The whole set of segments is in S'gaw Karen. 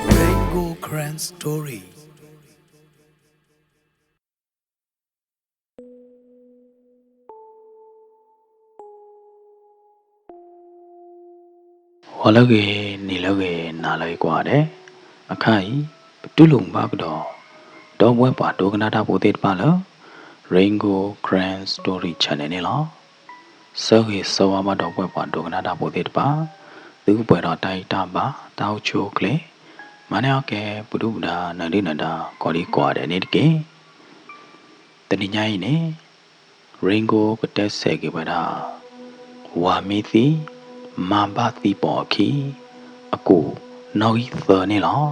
Rainbow Karen Story. ဂီၤလၢအဂ့ၤ, နံၤလၢအဂ့ၤ, နၤလၢအဂ့ၤကိးဂၤဒဲး, အခါအံၤ ပတူၢ်လိာ်မုာ်ဘၣ်ကဒီး ဒီပုၢ်ဝဲၢ်ပှၤဒိကနၣ်တၢ်ဖိသ့ၣ်တဖၣ်လၢ Rainbow Karen Story Channel န့ၣ်လီၤ. ဆၢဂ့ၤဆၢဝါဘၣ်ဒီပုၢ်ဝဲၢ်ပှၤဒိကနၣ်တၢ်ဖိသ့ၣ်တဖၣ်, သုကပှဲၤဒီးတၢ်ဂံၢ်တၢ်ဘါ, တၢ်အိၣ်ဆူၣ်အိၣ်ချ့, မၤန့ၢ်အီၣ်ကဲ ပဒုၣ်ပဒါ နၢၤဒုၣ်နၢၤဒါ ကိးဒံကိးဂၤဒဲးန့ၣ်တက့ၢ်. တနံၤညါအံၤန့ၣ် Rainbow ကတဲဆဲးက့ၤဝဲဒၣ် ဝၤမ့ၢ်သံ မါဘၣ်သံပိာ်အခံ အကိာ်နီၣ်ဂံၢ်သၢန့ၣ်လီၤ.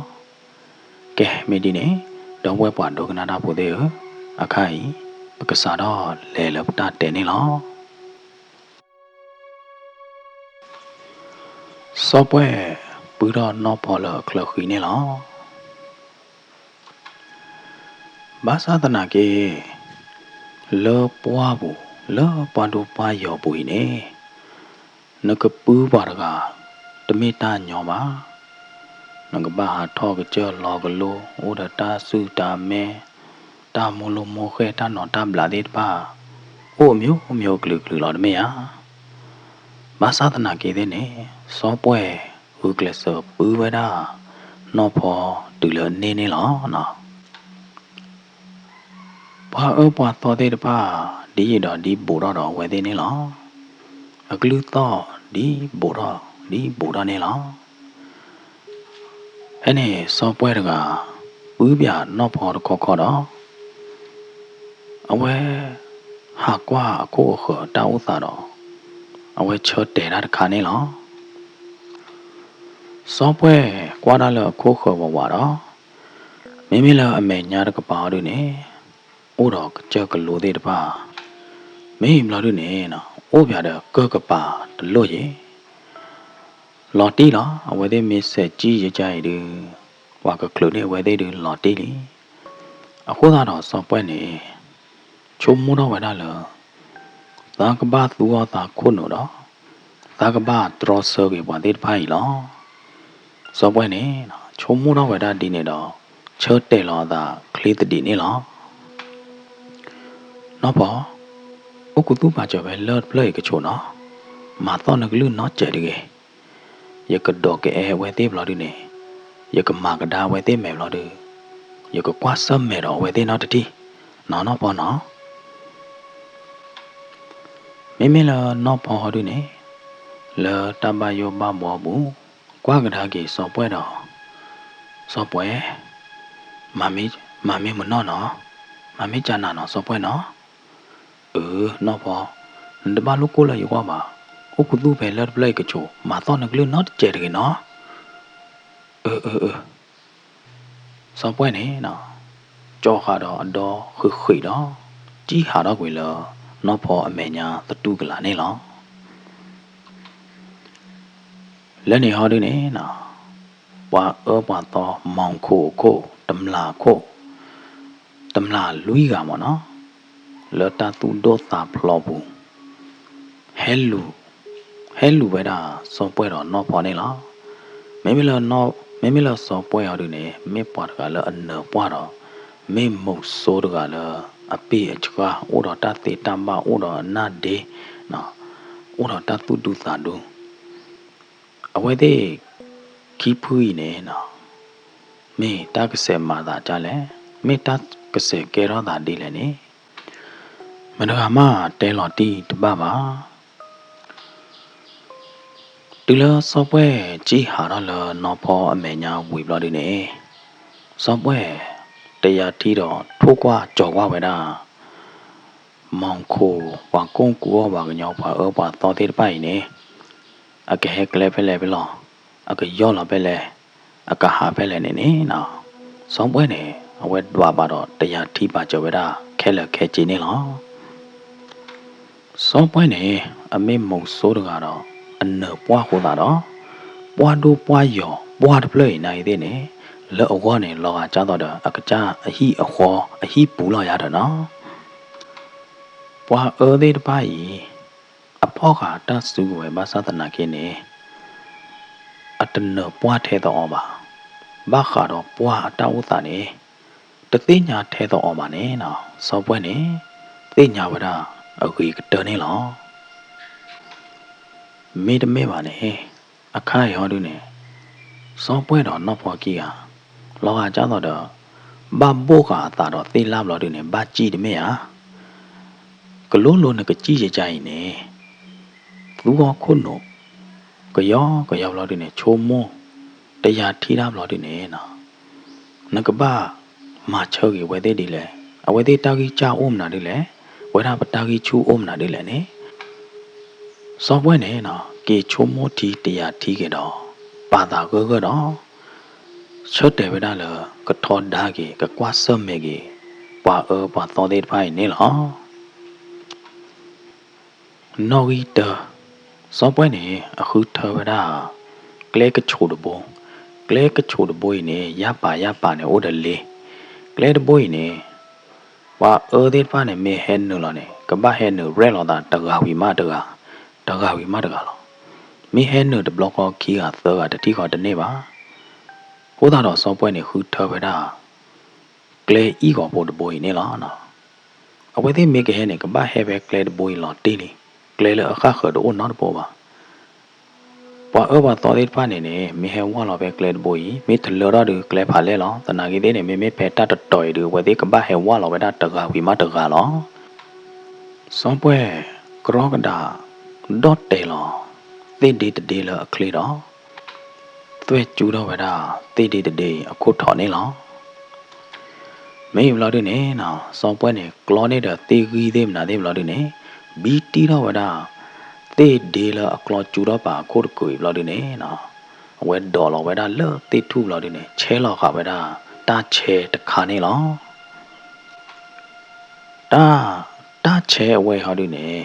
ကဲ မ့ၢ်ဒ်န့ၣ် ဒီပုၢ်ဝဲၢ်ပှၤဒိကနၣ်တၢ်ဖိသ့ၣ်ဧၢ, အခါအံၤ ပကစးထီၣ်လဲၤလၢပတၢ်တဲန့ၣ်လီၤ. စီၤပှဲၢ် ပုၢ်ထီၣ်နီၢ်ဖီလၢအချၢဃံန့ၣ်လီၤ. ဘၣ်ဆၣ်သနာ်က့ လၢပှၢ်ပူၤ လၢပှၢ်ဒိၣ်ပှၢ်ယိာ်ပူၤအံၤန့ၣ် နကပုၢ်ပှၤတဂၤ တမ့ၢ်တၢ်ညီဘၣ်. နကဘၣ်ဟးထီၣ်ကစၢၢ်လီၤကလိ အိၣ်ဒီးတၢ်စုၣ်တၢ်မဲ တၢ်မိၢ်လိၢ်မိၢ်ဃဲၢ် တၢ်နိးတၢ်ဘျးသ့ၣ်တဖၣ် အိၣ်အမျိုးမျိုးအကလုာ်ကလုာ်လီၤ တမ့ၢ်ဧါ. ဘၣ်ဆၣ်သနာ်က့သ့ၣ်န့ၣ် စီၤပှဲၢ်ဂုာ်ကျဲးစၢးပုၢ်ဝဲဒၣ် နီၢ်ဖီတုၤလၢအန့ၢ်န့ၣ်လီၤ. ပှၤအၢပှၤသီသ့ၣ်တဖၣ် ဒ်ယံာ်ဒီးဒ်ဘူးထီၣ်ဒီးအဝဲသ့ၣ်န့ၣ်လီၤ. အကလုၢ်သီၣ်ဒ်ဘူးထီၣ် ဒ်ဘူးထီၣ်န့ၣ်လီၤ. ဖဲန့ၣ်စီၤပှဲၢ်တဂၤ ပုၢ်ပၠးနီၢ်ဖီတခီခီဒီး အဝဲဟးကွၢ်အခိၣ်အဃၢၤတၢ်အိၣ်သးဒီး အဝဲဆၢတဲာ်တၢ်တခါန့ၣ်လီၤ. စီၤပှဲၢ်ကွၢ်တၢ်လၢအခိၣ်ဃၢၤဝးဝးဒီး မ့မ့ၢ်လၢအမဲာ်ညါတကပၤအီၤဒုန့ၣ် အိၣ်ဒီးကစၢၢ်ကလိသ့ၣ်တဖၣ် မ့ၢ်ဘျီဒုန့ၣ် အိၣ်ပၠးဒီးကၢၢ်ကပၤတလိၣ်ယ့ၣ် လီၤတံၢ်လီၤ. အဝဲသ့ၣ်မ့ၢ်စဲးကံယကါအံၤဒု ပှၤကချုးန့ၢ်အဝဲသ့ၣ်ဒုလီၤတံၢ်လံ. အဃိသတးဒီးစီၤပှဲၢ်န့ၣ် ဆိကမိၣ်ထီၣ်ဝဲဒၣ်လၢ သးကဘၣ်သူအီၣ်သးခိၣ်နူာ်ဒီး သးကဘၣ်တြီဆၢက့ၤပှၤသ့ၣ်တဖၣ်အံၤလီၤ. စီၤပှဲၢ်န့ၣ် ဆိကမိၣ်ထီၣ်ဝဲဒၣ်ဒ်န့ၣ်ဒီး ဆၢတဲာ်လီၤအသးချ့သဒံးန့ၣ်လီၤ. နီၢ်ဖီ, အိၣ်ခူသူၣ်ပာ်စၢၤဖဲလၢၢ်တဖျၢၣ်အံၤကဆိးနီၤ, မၤသီၣ်နကလုၢ်နီတစဲးတဂ့ၤ. ယကဒိးကအဲအဝဲသ့ၣ်ဘျီဒုန့ၣ်, ယကမၤကဒါအဝဲသ့ၣ်မဲာ်ဘျီဒု, ယကကွၢ်ဆၢၣ်မဲာ်ဒီးအဝဲသ့ၣ်နီတထံၣ်, နီၢ်နီၢ်ဖီနီၤ. မ့မ့ၢ်လၢနီၢ်ဖီဒုန့ၣ်, လၢတၢ်ဘၣ်ယိၣ်ဘၣ်ဘှီပူၤ, ကွၢ်ကဒါက့ၤစီၤပှဲၢ်ဒီး, စီၤပှဲၢ်, မၤမ့ၢ်မနီၢ်နီၤ, မၤမ့ၢ်ကနၤနီၤ စီၤပှဲၢ်နီၤ. အၢ, နီၢ်ဖီ, နတဘၣ်လိၣ်ကိၢ်လၢယဂီၢ်ဘၣ်, အိၣ်ခူသူၣ်ဖဲလၢၢ်တဖျၢၣ်အံၤကဆိး, မၤသီၣ်နကလုၢ်နီတစဲးတဂ့ၤနီၤ. အၢ, အၢ, အၢ. စီၤပှဲၢ်န့ၣ်, ကၠီဃာ်ဒီးအဒီဃံးဃံးဒီး, ကံၣ်ဟးထီၣ်ကွံာ်လၢနီၢ်ဖီအမဲာ်ညါသတူၢ်ကလာ်န့ၣ်လီၤ. လၢန့ၣ်ဟီဒုန့ၣ်, ပှၤအၢပှၤသီမီၤခိၣ်အခိၣ်, တမျာ်ခိၣ်, တမျာ်လွံၢ်ဂၤမ့ၢ်နီၤ, လၢတၢ်သူၣ်ဒိၣ်သးဖျိးပူၤ ဟဲလူၤ, ဟဲလူၤဝဲဒၣ်စီၤပှဲၢ်ဒီးနီၢ်ဖီန့ၣ်လီၤ. မ့မ့ၢ်လၢ, မ့မ့ၢ်လၢစီၤပှဲၢ်အီၤဒုန့ၣ် မ့ၢ်ပှၤတဂၤလၢအနၢၤပှၢ်ဒီး, မ့ၢ်မုၣ်စိတဂၤလၢအပ့ၢ်အဆှါ, အိၣ်ဒီးတၢ်သ့တၢ်ဘၣ်, အိၣ်ဒီးအနၢ်ဒ့, အိၣ်ဒီးတၢ်သူၣ်ဒူသးဒူ. အဝဲသ့ၣ်ခံဖုအံၤန့ၣ်, မ့ၢ်တၢ်ကစဲးမၤသးဒ်လဲၣ်, မ့ၢ်တၢ်ကစဲးကဲထီၣ်သးဒ်လဲၣ်န့ၣ်, မတၤတဂၤမးတဲလီၤတံၢ်တဘၣ်ဘၣ်. တုၤလၢစီၤပှဲၢ်ကံၣ်ဟးထီၣ်လၢနီၢ်ဖီအမဲာ်ညါဝံၤဘျီဒုန့ၣ်, စီၤပှဲၢ်တယၤထံဒီးထိၣ်ကွၢ်ကၠီၤကွၢ်ဝဲဒၣ် မီၤခိၣ်, ပှၤကိၢ်ကူအီၣ်ပှၤကညီ, ပှၤအၢပှၤသီသ့ၣ်တဖၣ်အံၤန့ၣ်, အကဟဲကျဲဖဲလဲၣ်ဖဲလဲၣ်, အကယီၢ်လီၤဖဲလဲၣ်, အကဟးဖဲလဲၣ်န့ၣ်န့ၣ်နီၤ, စီၤပှဲန့ၣ် အဝဲဒွးဘၣ်ဒီးတယၤထံပာ်စၢၤဝဲဒၣ်ခဲလၢာ်ခဲဆ့န့ၣ်လီၤ. စီၤပှဲန့ၣ် အမ့ၢ်မုဆိုးတဂၤဒီး အနၢၤပှၢ်ဃိသးဒီး ပှၢ်ဒိၣ်ပှၢ်ယီၤပှၢ်တဖျၢၣ်အံၤနၤအံၤသ့ၣ်န့ၣ် လၢအဂီၢ်န့ၣ် လီၤဂာ်ကၢ်သိးဒီး အကစၢ်အဟံၣ်အဃီအဟံၣ်ပူၤလီၤယၤဒီးနီၤ. ပှၤအၢသ့ၣ်တဖၣ်အံၤ အဖီၣ်ဃာ်တၢ်စုကဝဲၤဘၣ်ဆၣ်သနာ်က့န့ၣ် အတနၢၤပှၢ်ထဲသိးအီၤဘၣ်. ဘၣ်ဃးဒီးပှၢ်အတၢ်အိၣ်သးန့ၣ် တသ့ၣ်ညါထဲသိးအီၤဘၣ်န့ၣ်နီၤ, စီၤပှဲန့ၣ် သ့ၣ်ညါဝဲဒၣ်အဂ့ၤကတၢၢ်န့ၣ်လီၤ. မ့တမ့ၢ်ဘၣ်န့ၣ် အခါအံၤဟီဒုန့ၣ် စီၤပှဲဒီးနီၢ်ဖီခံဂၤ လီၤဂာ်ကၢ်သိးဒီး ဘၣ်ဘိၣ်ဃာ်အသးဒီးသ့ၣ်လၣ်ဘျီဒုန့ၣ် ဘၣ်စံၣ်တမ့ၢ်ဧါ. ကလိလိနကစံၣ်ယကါအံၤန့ၣ် သူအီၤခိၣ်နူာ် ကယီကယီဘျီဒုန့ၣ် ဆိကမိၣ် တယၤထံတၢ်ဘျီဒုန့ၣ်နီၤ နကဘၣ်မၤဆၢဂ့ၤအဝဲသ့ၣ်ဒ်လဲၣ်, အဝဲသ့ၣ်တၢ်ဂံၢ်စၢ်အိၣ်မနုၤဒ်လဲၣ်, ဝဲဒၣ်ပတၢ်ဂံၢ်ဆူၣ်အိၣ်မနုၤဒ်လဲၣ်န့ၣ် စီၤပှဲန့ၣ်နီၤ က့ၤဆိကမိၣ်ထံတယၤထံက့ၤဒီး ပာ်သးဂၢၢ်ဂၢၢ်ဒီး ဆၢတဲာ်ဝဲဒၣ်လၢ ကထီဒါက့ၤ ကကွၢ်ဆၢၣ်မဲာ်က့ၤ ပှၤအၢပှၤသီသ့ၣ်တဖၣ်အံၤန့ၣ်လီၤ. နီၣ်ဂံၢ်တၢ, စီၤပှဲန့ၣ် အဃုထၢဝဲဒၣ် ကျဲကဆိးတဘိ, ကျဲကဆိးတဘိအံၤန့ၣ် ယၢ်ပာ်ယၢ်ပာ်န့ၣ် အိၣ်ဒီးလ့, ကျဲတဘိအံၤန့ၣ် ပှၤအၢသ့ၣ်တဖၣ်န့ၣ် မ့ၢ်ဟဲနုာ်လီၤန့ၣ် ကဘၣ်ဟဲနုာ်ရဲၣ်လီၤသးတဂၤဝံၤမးတဂၤ, တဂၤဝံၤမးတဂၤလီၤ. မ့ၢ်ဟဲနုာ်တဘျီဃီခံဂၤသၢဂၤတထံၣ်ဃီတန့ၢ်ဘၣ်. အဃိသတးဒီးစီၤပှဲန့ၣ် ဃုထၢဝဲဒၣ် ကျဲအံၣ်ဂီၤဖိတဘိအံၤန့ၣ်လီၤ. အဝဲသ့ၣ်မ့ၢ်ကဟဲန့ၣ် ကဘၣ်ဟဲဖဲကျဲတဘိအံၤလီၤတံၢ်လံ, ကျဲလၢအဃၣ်ဃၢၤတအိၣ်နီတဘိဘၣ်. ပှၤအၢပှၤသီသ့ၣ်တဖၣ်န့ၣ်န့ၣ် မ့ၢ်ဟဲဝၢ်လီၤဖဲကျဲတဘိအံၤ မ့ၢ်တလၢထီၣ်ဒုးကျဲဖးလဲၢ်လီၤ. သနာ်က့သ့ၣ်န့ၣ် မ့မ့ၢ်ဖဲတၢ်တတီၤအံၤဒုး အဝဲသ့ၣ်ကဘၣ်ဟဲဝၢ်လီၤဝဲဒၣ်တဂၤဝံၤမးတဂၤလီၤ. စီၤပှဲ ကြီကဒး ဒီၣ်တဲာ်လီၤ သ့ၣ်ဒ့တဒ့လၢအချ့ဒီး သွဲၣ်ကၠူထီၣ်ဝဲဒၣ်သ့ၣ်ဒ့တဒ့အံၤအခိၣ်ထိးန့ၣ်လီၤ. မ့ၢ်ဘျီဒုန့ၣ် စီၤပှဲန့ၣ် ကျီန့ၢ်ဒီးသ့ၣ်ဂံၢ်သ့ၣ်မနုၤသ့ၣ်ဘျီဒုန့ၣ် ဘံတံၢ်ထီၣ်ဝဲဒၣ် သ့ၣ်ဒ့လၢအကျီကၠူထီၣ်ပာ်အခိၣ်တကုာ်အံၤဘျီဒုန့ၣ် အဝဲဒိးလီၤဝဲဒၣ်လၢသ့ၣ်ထူၣ်ဘျီဒုန့ၣ် ဆဲးလီၤဃာ်ဝဲဒၣ် တၢ်ဆဲတခါန့ၣ်လီၤ. တၢ်, တၢ်ဆဲအဝဲအံၤဟီဒုန့ၣ်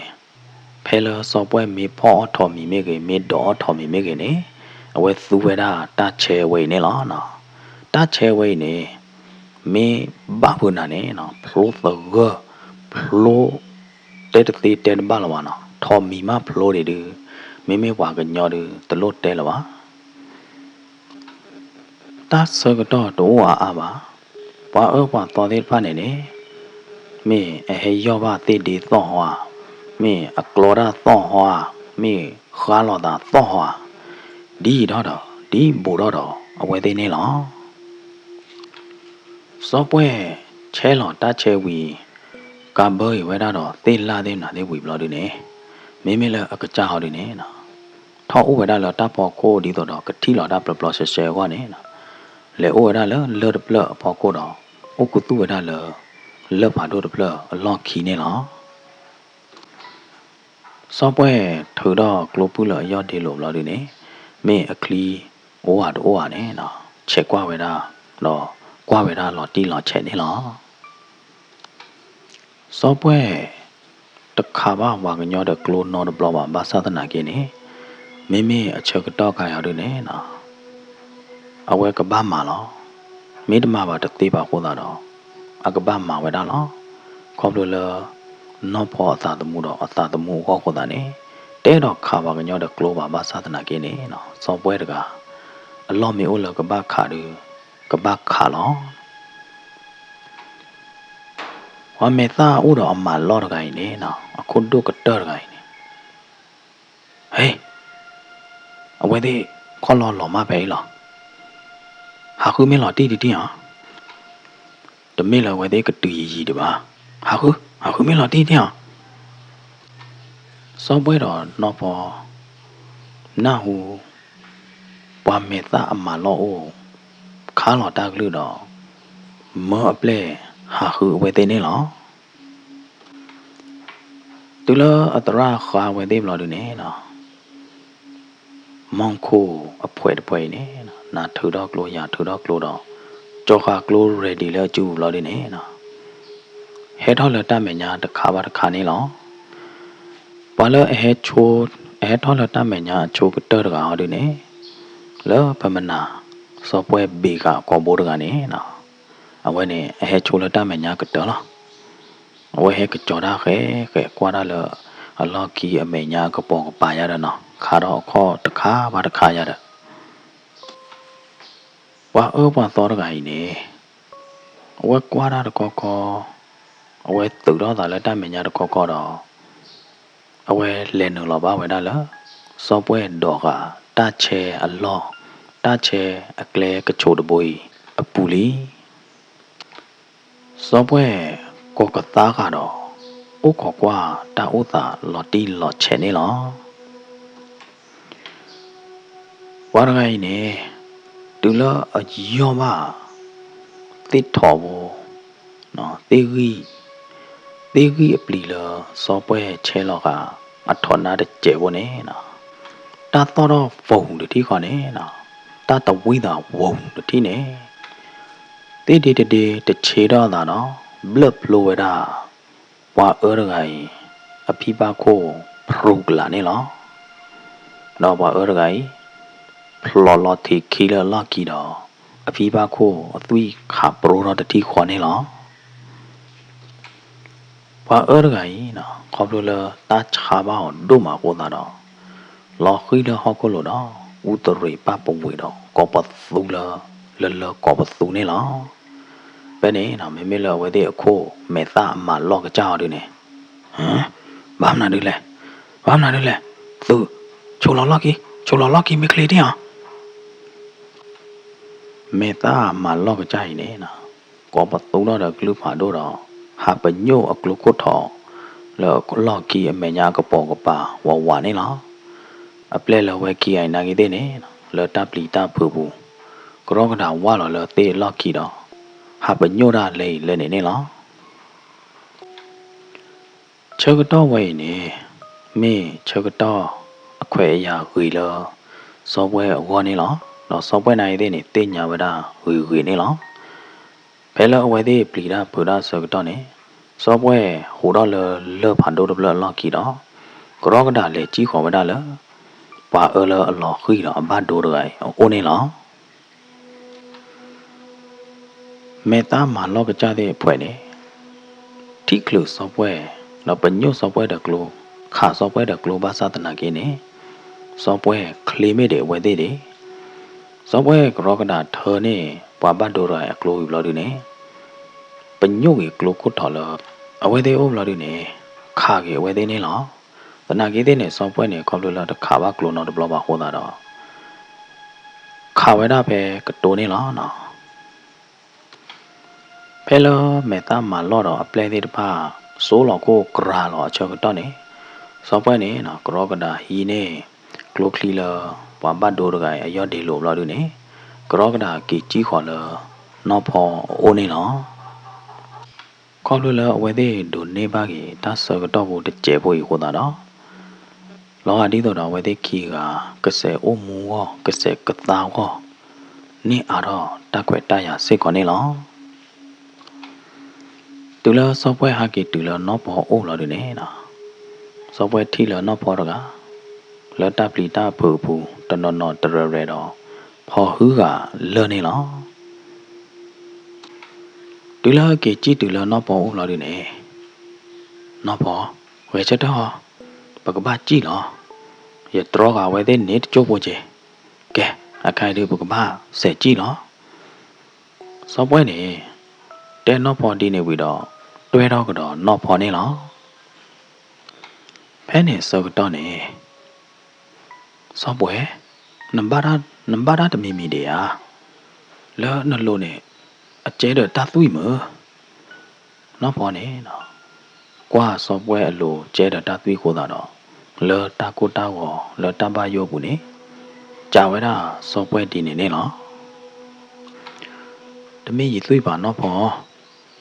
ဖဲလၢစီၤပှဲမ့ၢ်ဖီၣ်အီၣ်ထိးမံၤမ့ၢ်ဂ့ၤ မ့ၢ်ဒိးအီၣ်ထိးမံၤမ့ၢ်ဂ့ၤန့ၣ် အဝဲသူဝဲဒၣ်တၢ်ဆဲအဝဲအံၤန့ၣ်လီၤ. တၢ်ဆဲအဝဲအံၤန့ၣ် မ့ၢ်ဘၣ်ဖုးနၤန့ၣ် ဖျိသဂၢၢ် ဖျိ တဲတသ့တဲတဘၣ်လၢၤဘၣ်နီၤ, ထိးမံၤမးဖျိဒံးဒုး မ့မ့ၢ်ပှၤကညီဒုး တလိၣ်တဲလၢၤဘၣ်. တၢ်ဆၢကတီၢ်တအိၣ်အါအါဘၣ်. ပှၤအၢပှၤသီသ့ၣ်တဖၣ်န့ၣ်န့ၣ် မ့ၢ်အဟဲယီၢ်ဘၣ်သ့ၣ်ဒ့သီၣ်ဟီဧါ, မ့ၢ်အကျီတၢ်သီၣ်ဟီဧါ, မ့ၢ်ဃါလီၤသးသီၣ်ဟီဧါ, ဒ်အံၤထီၣ်ဒီး ဒ်ဘူးထီၣ်ဒီး အဝဲသ့ၣ်န့ၣ်လီၤ. စီၤပှဲ ဆဲးလီၤတၢ်ဆဲးဝံၤ ကးဘၢအံၤဝဲဒၣ်ဒီး သ့ၣ်လၣ်သ့ၣ်မနုၤသ့ၣ်ဝံၤဘျီဒုန့ၣ် မ့မ့ၢ်လၢအကစၢ်ဟီဒုန့ၣ် ထီၣ်အိၣ်ဝဲဒၣ်လၢတၢ်ဖီခိၣ်ဒ်သိးဒီး ကထံၣ်လီၤတၢ်ပျီပျီဆှဲဆှဲအဂီၢ်န့ၣ် လဲၤအိၣ်ဝဲဒၣ်လၢလၢၢ်တဖျၢၣ်အဖီခိၣ်ဒီး အိၣ်ခူသူၣ်ဝဲဒၣ်လၢ လၢၢ်ဖးဒိၣ်တဖျၢၣ်အလီၢ်ခံန့ၣ်လီၤ. စီၤပှဲထုးထီၣ်ကျိပုၢ်လၢအယီၢ်ဒ့လိာ်ဘျီဒုန့ၣ် မ့ၢ်အချံအိၣ်ဧါတအိၣ်ဧါန့ၣ် ဆဲးကွၢ်ဝဲဒၣ် ဒီးကွၢ်ဝဲဒၣ်လီၤတံၢ်လီၤဆဲးန့ၣ်လီၤ. စီၤပှဲ တခးဘၣ်ပှၤကညီဒီးကျိနီတဘျီဘၣ် ဘၣ်ဆၣ်သနာ်က့န့ၣ် မ့မ့ၢ်အဆၢကတီၢ်ခါအံၤဒုန့ၣ် အဝဲကဘၣ်မၤလီၤ. မ့ၢ်တမၤဘၣ်တသ့ဘၣ်အဃိသတးဒီး အကဘၣ်မၤဝဲဒၣ်လီၤ. ခီဖျိလၢ နီၢ်ဖီအသးသမူဒီးအသးသမူအဂီၢ်အဃိသတးန့ၣ် တအဲၣ်ဒိးခးပှၤကညီဒီးကျိဘၣ် ဘၣ်ဆၣ်သနာ်က့န့ၣ် စီၤပှဲတဂၤ အလီၢ်မ့ၢ်အိၣ်လၢကဘၣ်ခးဒီး ကဘၣ်ခးလီၤ. ပှၤမဲာ်သၣ်အိၣ်ဒီးအမၤလီၢ်တဂၤအံၤန့ၣ် အခိၣ်ဒိၣ်ကတၢၢ်တဂၤအံၤန့ၣ် ဟဲ, အဝဲသ့ၣ်ခီၣ်လီၤလီၤမၢ်ဖဲအံၤလီၤ. ဟးဃုမ့ၢ်လီၤတံၢ်တံၢ်ဧါ. တမ့ၢ်လၢအဝဲသ့ၣ်ကတုၤယံၤယံၤဒံးဘၣ်. ဟးဃု, ဟးဃုမ့ၢ်လီၤတံၢ်တံၢ်ဧါ. စီၤပှဲဒီးနီၢ်ဖီ နၢ်ဟူ ပှၤမဲာ်သၣ်အမၤလီၢ်အိၣ် ခးလီၤတၢ်ကလုၢ်ဒီး မၢအပျဲၢ်ဟးဃုအဝဲသ့ၣ်န့ၣ်လီၤ. တုၤလၢအသရၣ်ဃါဝဲသ့ၣ်ဘျီဒုန့ၣ် မီၢ်ခိၣ်အဖှဲးတဖှဲးအံၤန့ၣ် နၤထုးထီၣ်ကျိယၤထုးထီၣ်ကျိဒီး ကၠီဃာ်ကျိ ready လၢအစုပူၤလီၤဒုန့ၣ် ဟဲထီၣ်လၢတၢ်မဲာ်ညါတခါဘၣ်တခါန့ၣ်လီၤ. ပှၤလၢအဟဲဆိ အဟဲထီၣ်လၢတၢ်မဲာ်ညါအဆိကတၢၢ်တဂၤဟီဒုန့ၣ် လၢပမနၤ စီၤပှဲၢ်ဘ့ၣ်ဃာ်ကိာ်ဘိတဂၤန့ၣ် အဝဲန့ၣ် အဟဲဆိလၢတၢ်မဲာ်ညါကတၢၢ်လီၤ. အဝဲဟဲကစီၤတၢ်ဃဲးဃဲးကွၢ်တၢ်လၢ အလီၢ်ခံအမဲာ်ညါအကပိာ်ကပၤယါဒီးနီၤ ခးထီၣ်အခီၣ်တခါဘၣ်တခါယါဒီး ပှၤအၢပှၤသီတဂၤအံၤန့ၣ် အဝဲကွၢ်တၢ်တခီခီ, အဝဲသုးထီၣ်သးလၢတၢ်မဲာ်ညါတခီခီဒီး အဝဲလဲၤနုာ်လီၤဘၣ်ဝဲဒၣ်လၢ စီၤပှဲၢ်ဒိးဃာ်တၢ်ဆဲအလီၢ်, တၢ်ဆဲအကျဲကဆိးတဘိအံၤအပူၤလံ. စီၤပှဲၢ်ကိးကသါဃာ်ဒီး အိၣ်ခိးကွၢ်တၢ်အိၣ်သးလီၤတံၢ်လီၤဆဲးန့ၣ်လီၤ. ပှၤတဂၤအံၤန့ၣ် တုၤလၢအယီၢ်ဘၣ် သ့ၣ်ထီၣ်ဖိ သ့ၣ်ဂံၢ်, သ့ၣ်ဂံၢ်အပျံၤလၢ စီၤပှဲၢ်ဆဲလီၤဃာ် အထီၣ်နါတစဲးဖိန့ၣ်, တၢ်သီၣ်ထီၣ်ဝူၤတထံၣ်ဃီန့ၣ်, တၢ်တဝံသးဝူၤတထံၣ်န့ၣ်, သ့ၣ်ဒ့တဒ့တဆ့ထီၣ်အသးဒီး ဘျၢၣ်ဖျိဝဲဒၣ် ပှၤအၢတဂၤအံၤ အဖံဘၣ်ခိၣ်ဖရူကလာ်န့ၣ်လီၤ. ဒီးပှၤအၢတဂၤအံၤ ဖျိးလီၤထံးခံလၢအလီၢ်ခံဒီး အဖံဘၣ်ခိၣ်အသွံၣ်ခးပရိထီၣ်တထံၣ်ဃီန့ၣ်လီၤ. ပှၤအၢတဂၤအံၤ ခီဖျိလၢတၢ်ဆါဘၣ်အီၤဒိၣ်မးအဃိသတးဒီး လီၤဃံၤလၢဟီၣ်ခိၣ်လိၤဒီး အူတရံးပၢ်ပဝ့ၤဒီး ကိးပသူလၢ လၢလၢကိးပသူန့ၣ်လီၤ. ဖဲန့ၣ် မ့မ့ၢ်လၢအဝဲသ့ၣ်အခိၣ်မဲာ်သၣ်အမၤလီၢ်ကစၢ်အီၤဒုန့ၣ်, ဘၣ်မနုၤဒုလဲၣ်, ဘၣ်မနုၤဒုလဲၣ်, သုး, ဆိးလီၤလီၢ်ခံ, ဆိးလီၤလီၢ်ခံမ့ၢ်ချ့တ့ၢ်အီၤ မဲာ်သၣ်မၤလီၢ်ကစၢ်အံၤန့ၣ်, ကိးပသူထီၣ်ဒီးကလုၢ်ဖးဒိၣ်ဒီး ဟးပညိၣ်အကျိခိၣ်ထီၣ် လၢအလီၢ်ခံအမဲာ်ညါအကပိာ်ကပၤဝးဝးန့ၣ်လီၤ. အပျဲၢ်လၢအဝဲခံဂၤအံၤနာ်က့သ့ၣ်န့ၣ် လၢတၢ်ပျံၤတၢ်ဖုးပူၤ ကရီကဒၤဝၢ်လီၤလၢသ့ၣ်အလီၢ်ခံဒီး ဟးပညိၣ်တၢ်လၢအံၤလၢန့ၣ်န့ၣ်လီၤ. ဆၢကတီၢ်ဝဲအံၤန့ၣ် မ့ၢ်ဆၢကတီၢ်အခွဲးအယာ်ဂ့ၤလၢ စီၤပှဲၢ်အဂီၢ်န့ၣ်လီၤ. ဒီးစီၤပှဲၢ်နာ်က့သ့ၣ်န့ၣ် သ့ၣ်ညါဝဲဒၣ်ဂ့ၤဂ့ၤန့ၣ်လီၤ. ဖဲလၢအဝဲသ့ၣ်ပျံၤတၢ်ဖုးတၢ်ဆၢကတီၢ်န့ၣ် စီၤပှဲၢ်ဟူးထီၣ်လၢလၢၢ်ဖးဒိၣ်တဖျၢၣ်အလီၢ်ခံဒီး ကရီကဒၤလဲၤစံၣ်ဃီၤဝဲဒၣ်လၢ ပှၤအၢလၢအလီၤဃံၤဒီးအဘၣ်ဒိတဂၤအံၤအအိၣ်န့ၣ်လီၤ. မဲာ်သၣ်မၤလီၢ်ကစၢ်သ့ၣ်အဖှဲးန့ၣ် ထံၣ်ချုးစီၤပှဲၢ် ဒီးပညိၣ်စီၤပှဲၢ်ဒီးကျိ, ခးစီၤပှဲၢ်ဒီးကျိဘၣ်ဆၣ်သနာ်က့န့ၣ် စီၤပှဲၢ်ချ့မ့ၢ်ဒံးအဝဲသ့ၣ်ဒံး, စီၤပှဲၢ်ကရီကဒၤထၢန့ၢ် ပှၤဘၣ်ဒိတဂၤအံၤအကျိဝံၤဘျီဒုန့ၣ် ပညိၣ်ဂ့ၤကျိခိၣ်ထီၣ်လၢ အဝဲသ့ၣ်အိၣ်ဘျီဒုန့ၣ် ခးက့ၤအဝဲသ့ၣ်န့ၣ်လီၤ. သနာ်က့သ့ၣ်န့ၣ် စီၤပှဲၢ်န့ၣ် ခီဖျိလၢတခးဘၣ်ကျိနီတဘျီဘၣ်အဃိသတးဒီး ခးဝဲဒၣ်ဖဲကတိၤန့ၣ်လီၤ. ဖဲလၢမဲာ်သၣ်မၤလီၢ်ဒီးအပျဲၢ်သ့ၣ်တဖၣ် စိလီၤခိၣ်ကြၤလီၤအဆၢကတီၢ်န့ၣ် စီၤပှဲၢ်န့ၣ် ကရီကဒၤဟံးန့ၢ် ကျိချံလၢ ပှၤဘၣ်ဒိတဂၤအံၤအယီၢ်ဒ့လိာ်ဘျီဒုန့ၣ် ကရီကဒၤက့ၤစံၣ်ဃီၤလၢ နီၢ်ဖီအအိၣ်န့ၣ်လီၤ. ခီဖျိလၢအဝဲသ့ၣ်ဒိးန့ၢ်ဘၣ်က့ၤ တၢ်ဆၢကတီၢ်ဖိတစဲးဖိအံၤအဃိသတးဒီး လီၤဂာ်ဒ်သိးဒီးအဝဲသ့ၣ်ခံဂၤ ကစဲးအိၣ်မူဂီၢ် ကစဲးကသါဂီၢ် န့ၢ်အါထီၣ်တၢ်ခွဲးတၢ်ယာ်စ့ၢ်ကီးန့ၣ်လီၤ. တုၤလၢစီၤပှဲၢ်ဟဲက့ၤတုၤလၢနီၢ်ဖီအအိၣ်လီၤဒုန့ၣ် စီၤပှဲၢ်ထံၣ်လၢနီၢ်ဖီတဂၤ လၢတၢ်ပျံၤတၢ်ဖုးအပူၤ တနီၤနီၤတရဲၤရဲၤဒီး ဖီဟုဂာ်လၢာ်န့ၣ်လီၤ. တုၤလၢက့ၤစံၣ်တုၤလၢနီၢ်ဖီအအိၣ်လီၤဒုန့ၣ် နီၢ်ဖီ, ဂဲၤဆၢထၢၣ်အီၤ, ပကဘၣ်စံၣ်လီၤ. ယတြီဃာ်အဝဲသ့ၣ်န့ၣ်တကၠိၢ်ဖိက့ၤ. ကဲ, အခါအံၤဒုးပကဘၣ်စဲးစံၣ်လီၤ. စီၤပှဲၢ်န့ၣ် တဲနီၢ်ဖီဒ်န့ၣ်ဝံၤဒီး တွဲထီၣ်ကဒီးနီၢ်ဖီန့ၣ်လီၤ. ဖဲန့ၣ်ဆၢကတီၢ်န့ၣ် စီၤပှဲၢ်, နဘၣ်တၢ်တမံၤမံၤဒံးဧါ, လၢနလိၤန့ၣ် အကဲဒီးတၢ်သွံၣ်မုၢ်. နီၢ်ဖီန့ၣ် ကွၢ်စီၤပှဲၢ်အလိၤကဲဒီးတၢ်သွံၣ်အဃိသတးဒီး လၢတၢ်ကိၢ်တၢ်ဂီၤလၢတၢ်ဘၣ်ယိၣ်အပူၤန့ၣ် စံးဝဲဒၣ်စီၤပှဲၢ်ဒ်န့ၣ်န့ၣ်လီၤ. တမ့ၢ်ယသွံၣ်ဘၣ်နီၢ်ဖီ,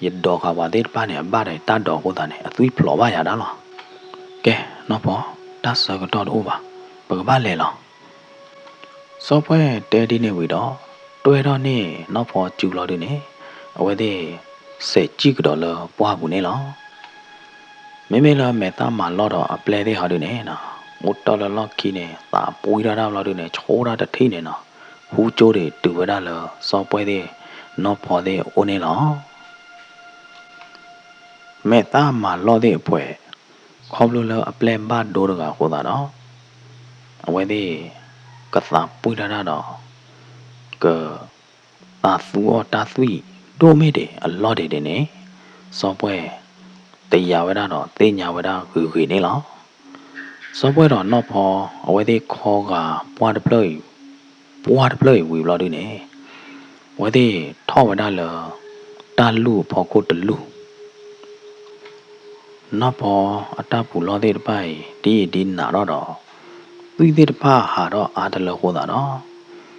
ယဒိးဃာ်ပှၤသ့ၣ်တဖၣ်န့ၣ် အဘၣ်ဒီးတၢ်ဒိးအဃိသတးန့ၣ် အသွံၣ်ဖျိးဘၣ်ယၤဒၣ်လီၤ. ကဲ, နီၢ်ဖီ, တၢ်ဆၢကတီၢ်တအိၣ်ဘၣ်, ပကဘၣ်လဲၤလီၤ. စီၤပှဲၢ်တဲဒ်န့ၣ်ဝံၤဒီး တွဲထီၣ်န့ၢ်နီၢ်ဖီစုလီၤဒုန့ၣ် အဝဲသ့ၣ် စဲးကံၣ်ကဒီးလၢပှၢ်ပူၤန့ၣ်လီၤ. မ့မ့ၢ်လၢမဲာ်သၣ်မၤလီၢ်ဒီးအပျဲၢ်သ့ၣ်ဟီဒုန့ၣ်နီၤ အိၣ်တ့ၢ်လၢလီၢ်ခံန့ၣ် သးပှံၢ်ထီၣ်တၢ်ဘျီဒုန့ၣ် ဆှိတၢ်တထံၣ်န့ၣ်နီၤ ဟူကၠိဒံးတုၤဝဲဒၣ်လၢစီၤပှဲၢ်သ့ၣ် နီၢ်ဖီသ့ၣ်အအိၣ်န့ၣ်လီၤ. မဲာ်သၣ်မၤလီၢ်သ့ၣ်အဖှဲး ခီဖျိလၢအပျဲၢ်ဘၣ်ဒိတဂၤအဃိသတးဒီး အဝဲသ့ၣ် ကသးပှံၢ်ထီၣ်တၢ်ဒီး က သးသူအီၣ်တၢ်သွံၣ်ဒိၣ်မ့ၢ်ဒံးအလီၢ်ဒံးဒ်န့ၣ် စီၤပှဲၢ် တယာ်ဝဲဒၣ်ဒီးသ့ၣ်ညါဝဲဒၣ်ဂ့ၤဂ့ၤန့ၣ်လီၤ. စီၤပှဲၢ်ဒီးနီၢ်ဖီ အဝဲသ့ၣ်ခီဂာ်ပှၢ်တဖျၢၣ်အံၤ ပှၢ်တဖျၢၣ်အံၤဝံၤဘျီဒုန့ၣ် အဝဲသ့ၣ်ထီၣ်ဝဲဒၣ်လၢ တၢ်လူၢ်အဖီခိၣ်တလူၢ် နီၢ်ဖီအတၢ်ပူၤလီၢ်သ့ၣ်တဖၣ်အံၤ ဒ်အံၤဒ်နးထီၣ်ဒီး သွံၣ်သ့ၣ်တဖၣ်ဟးထီၣ်အါတလၢအဃိသတးဒီး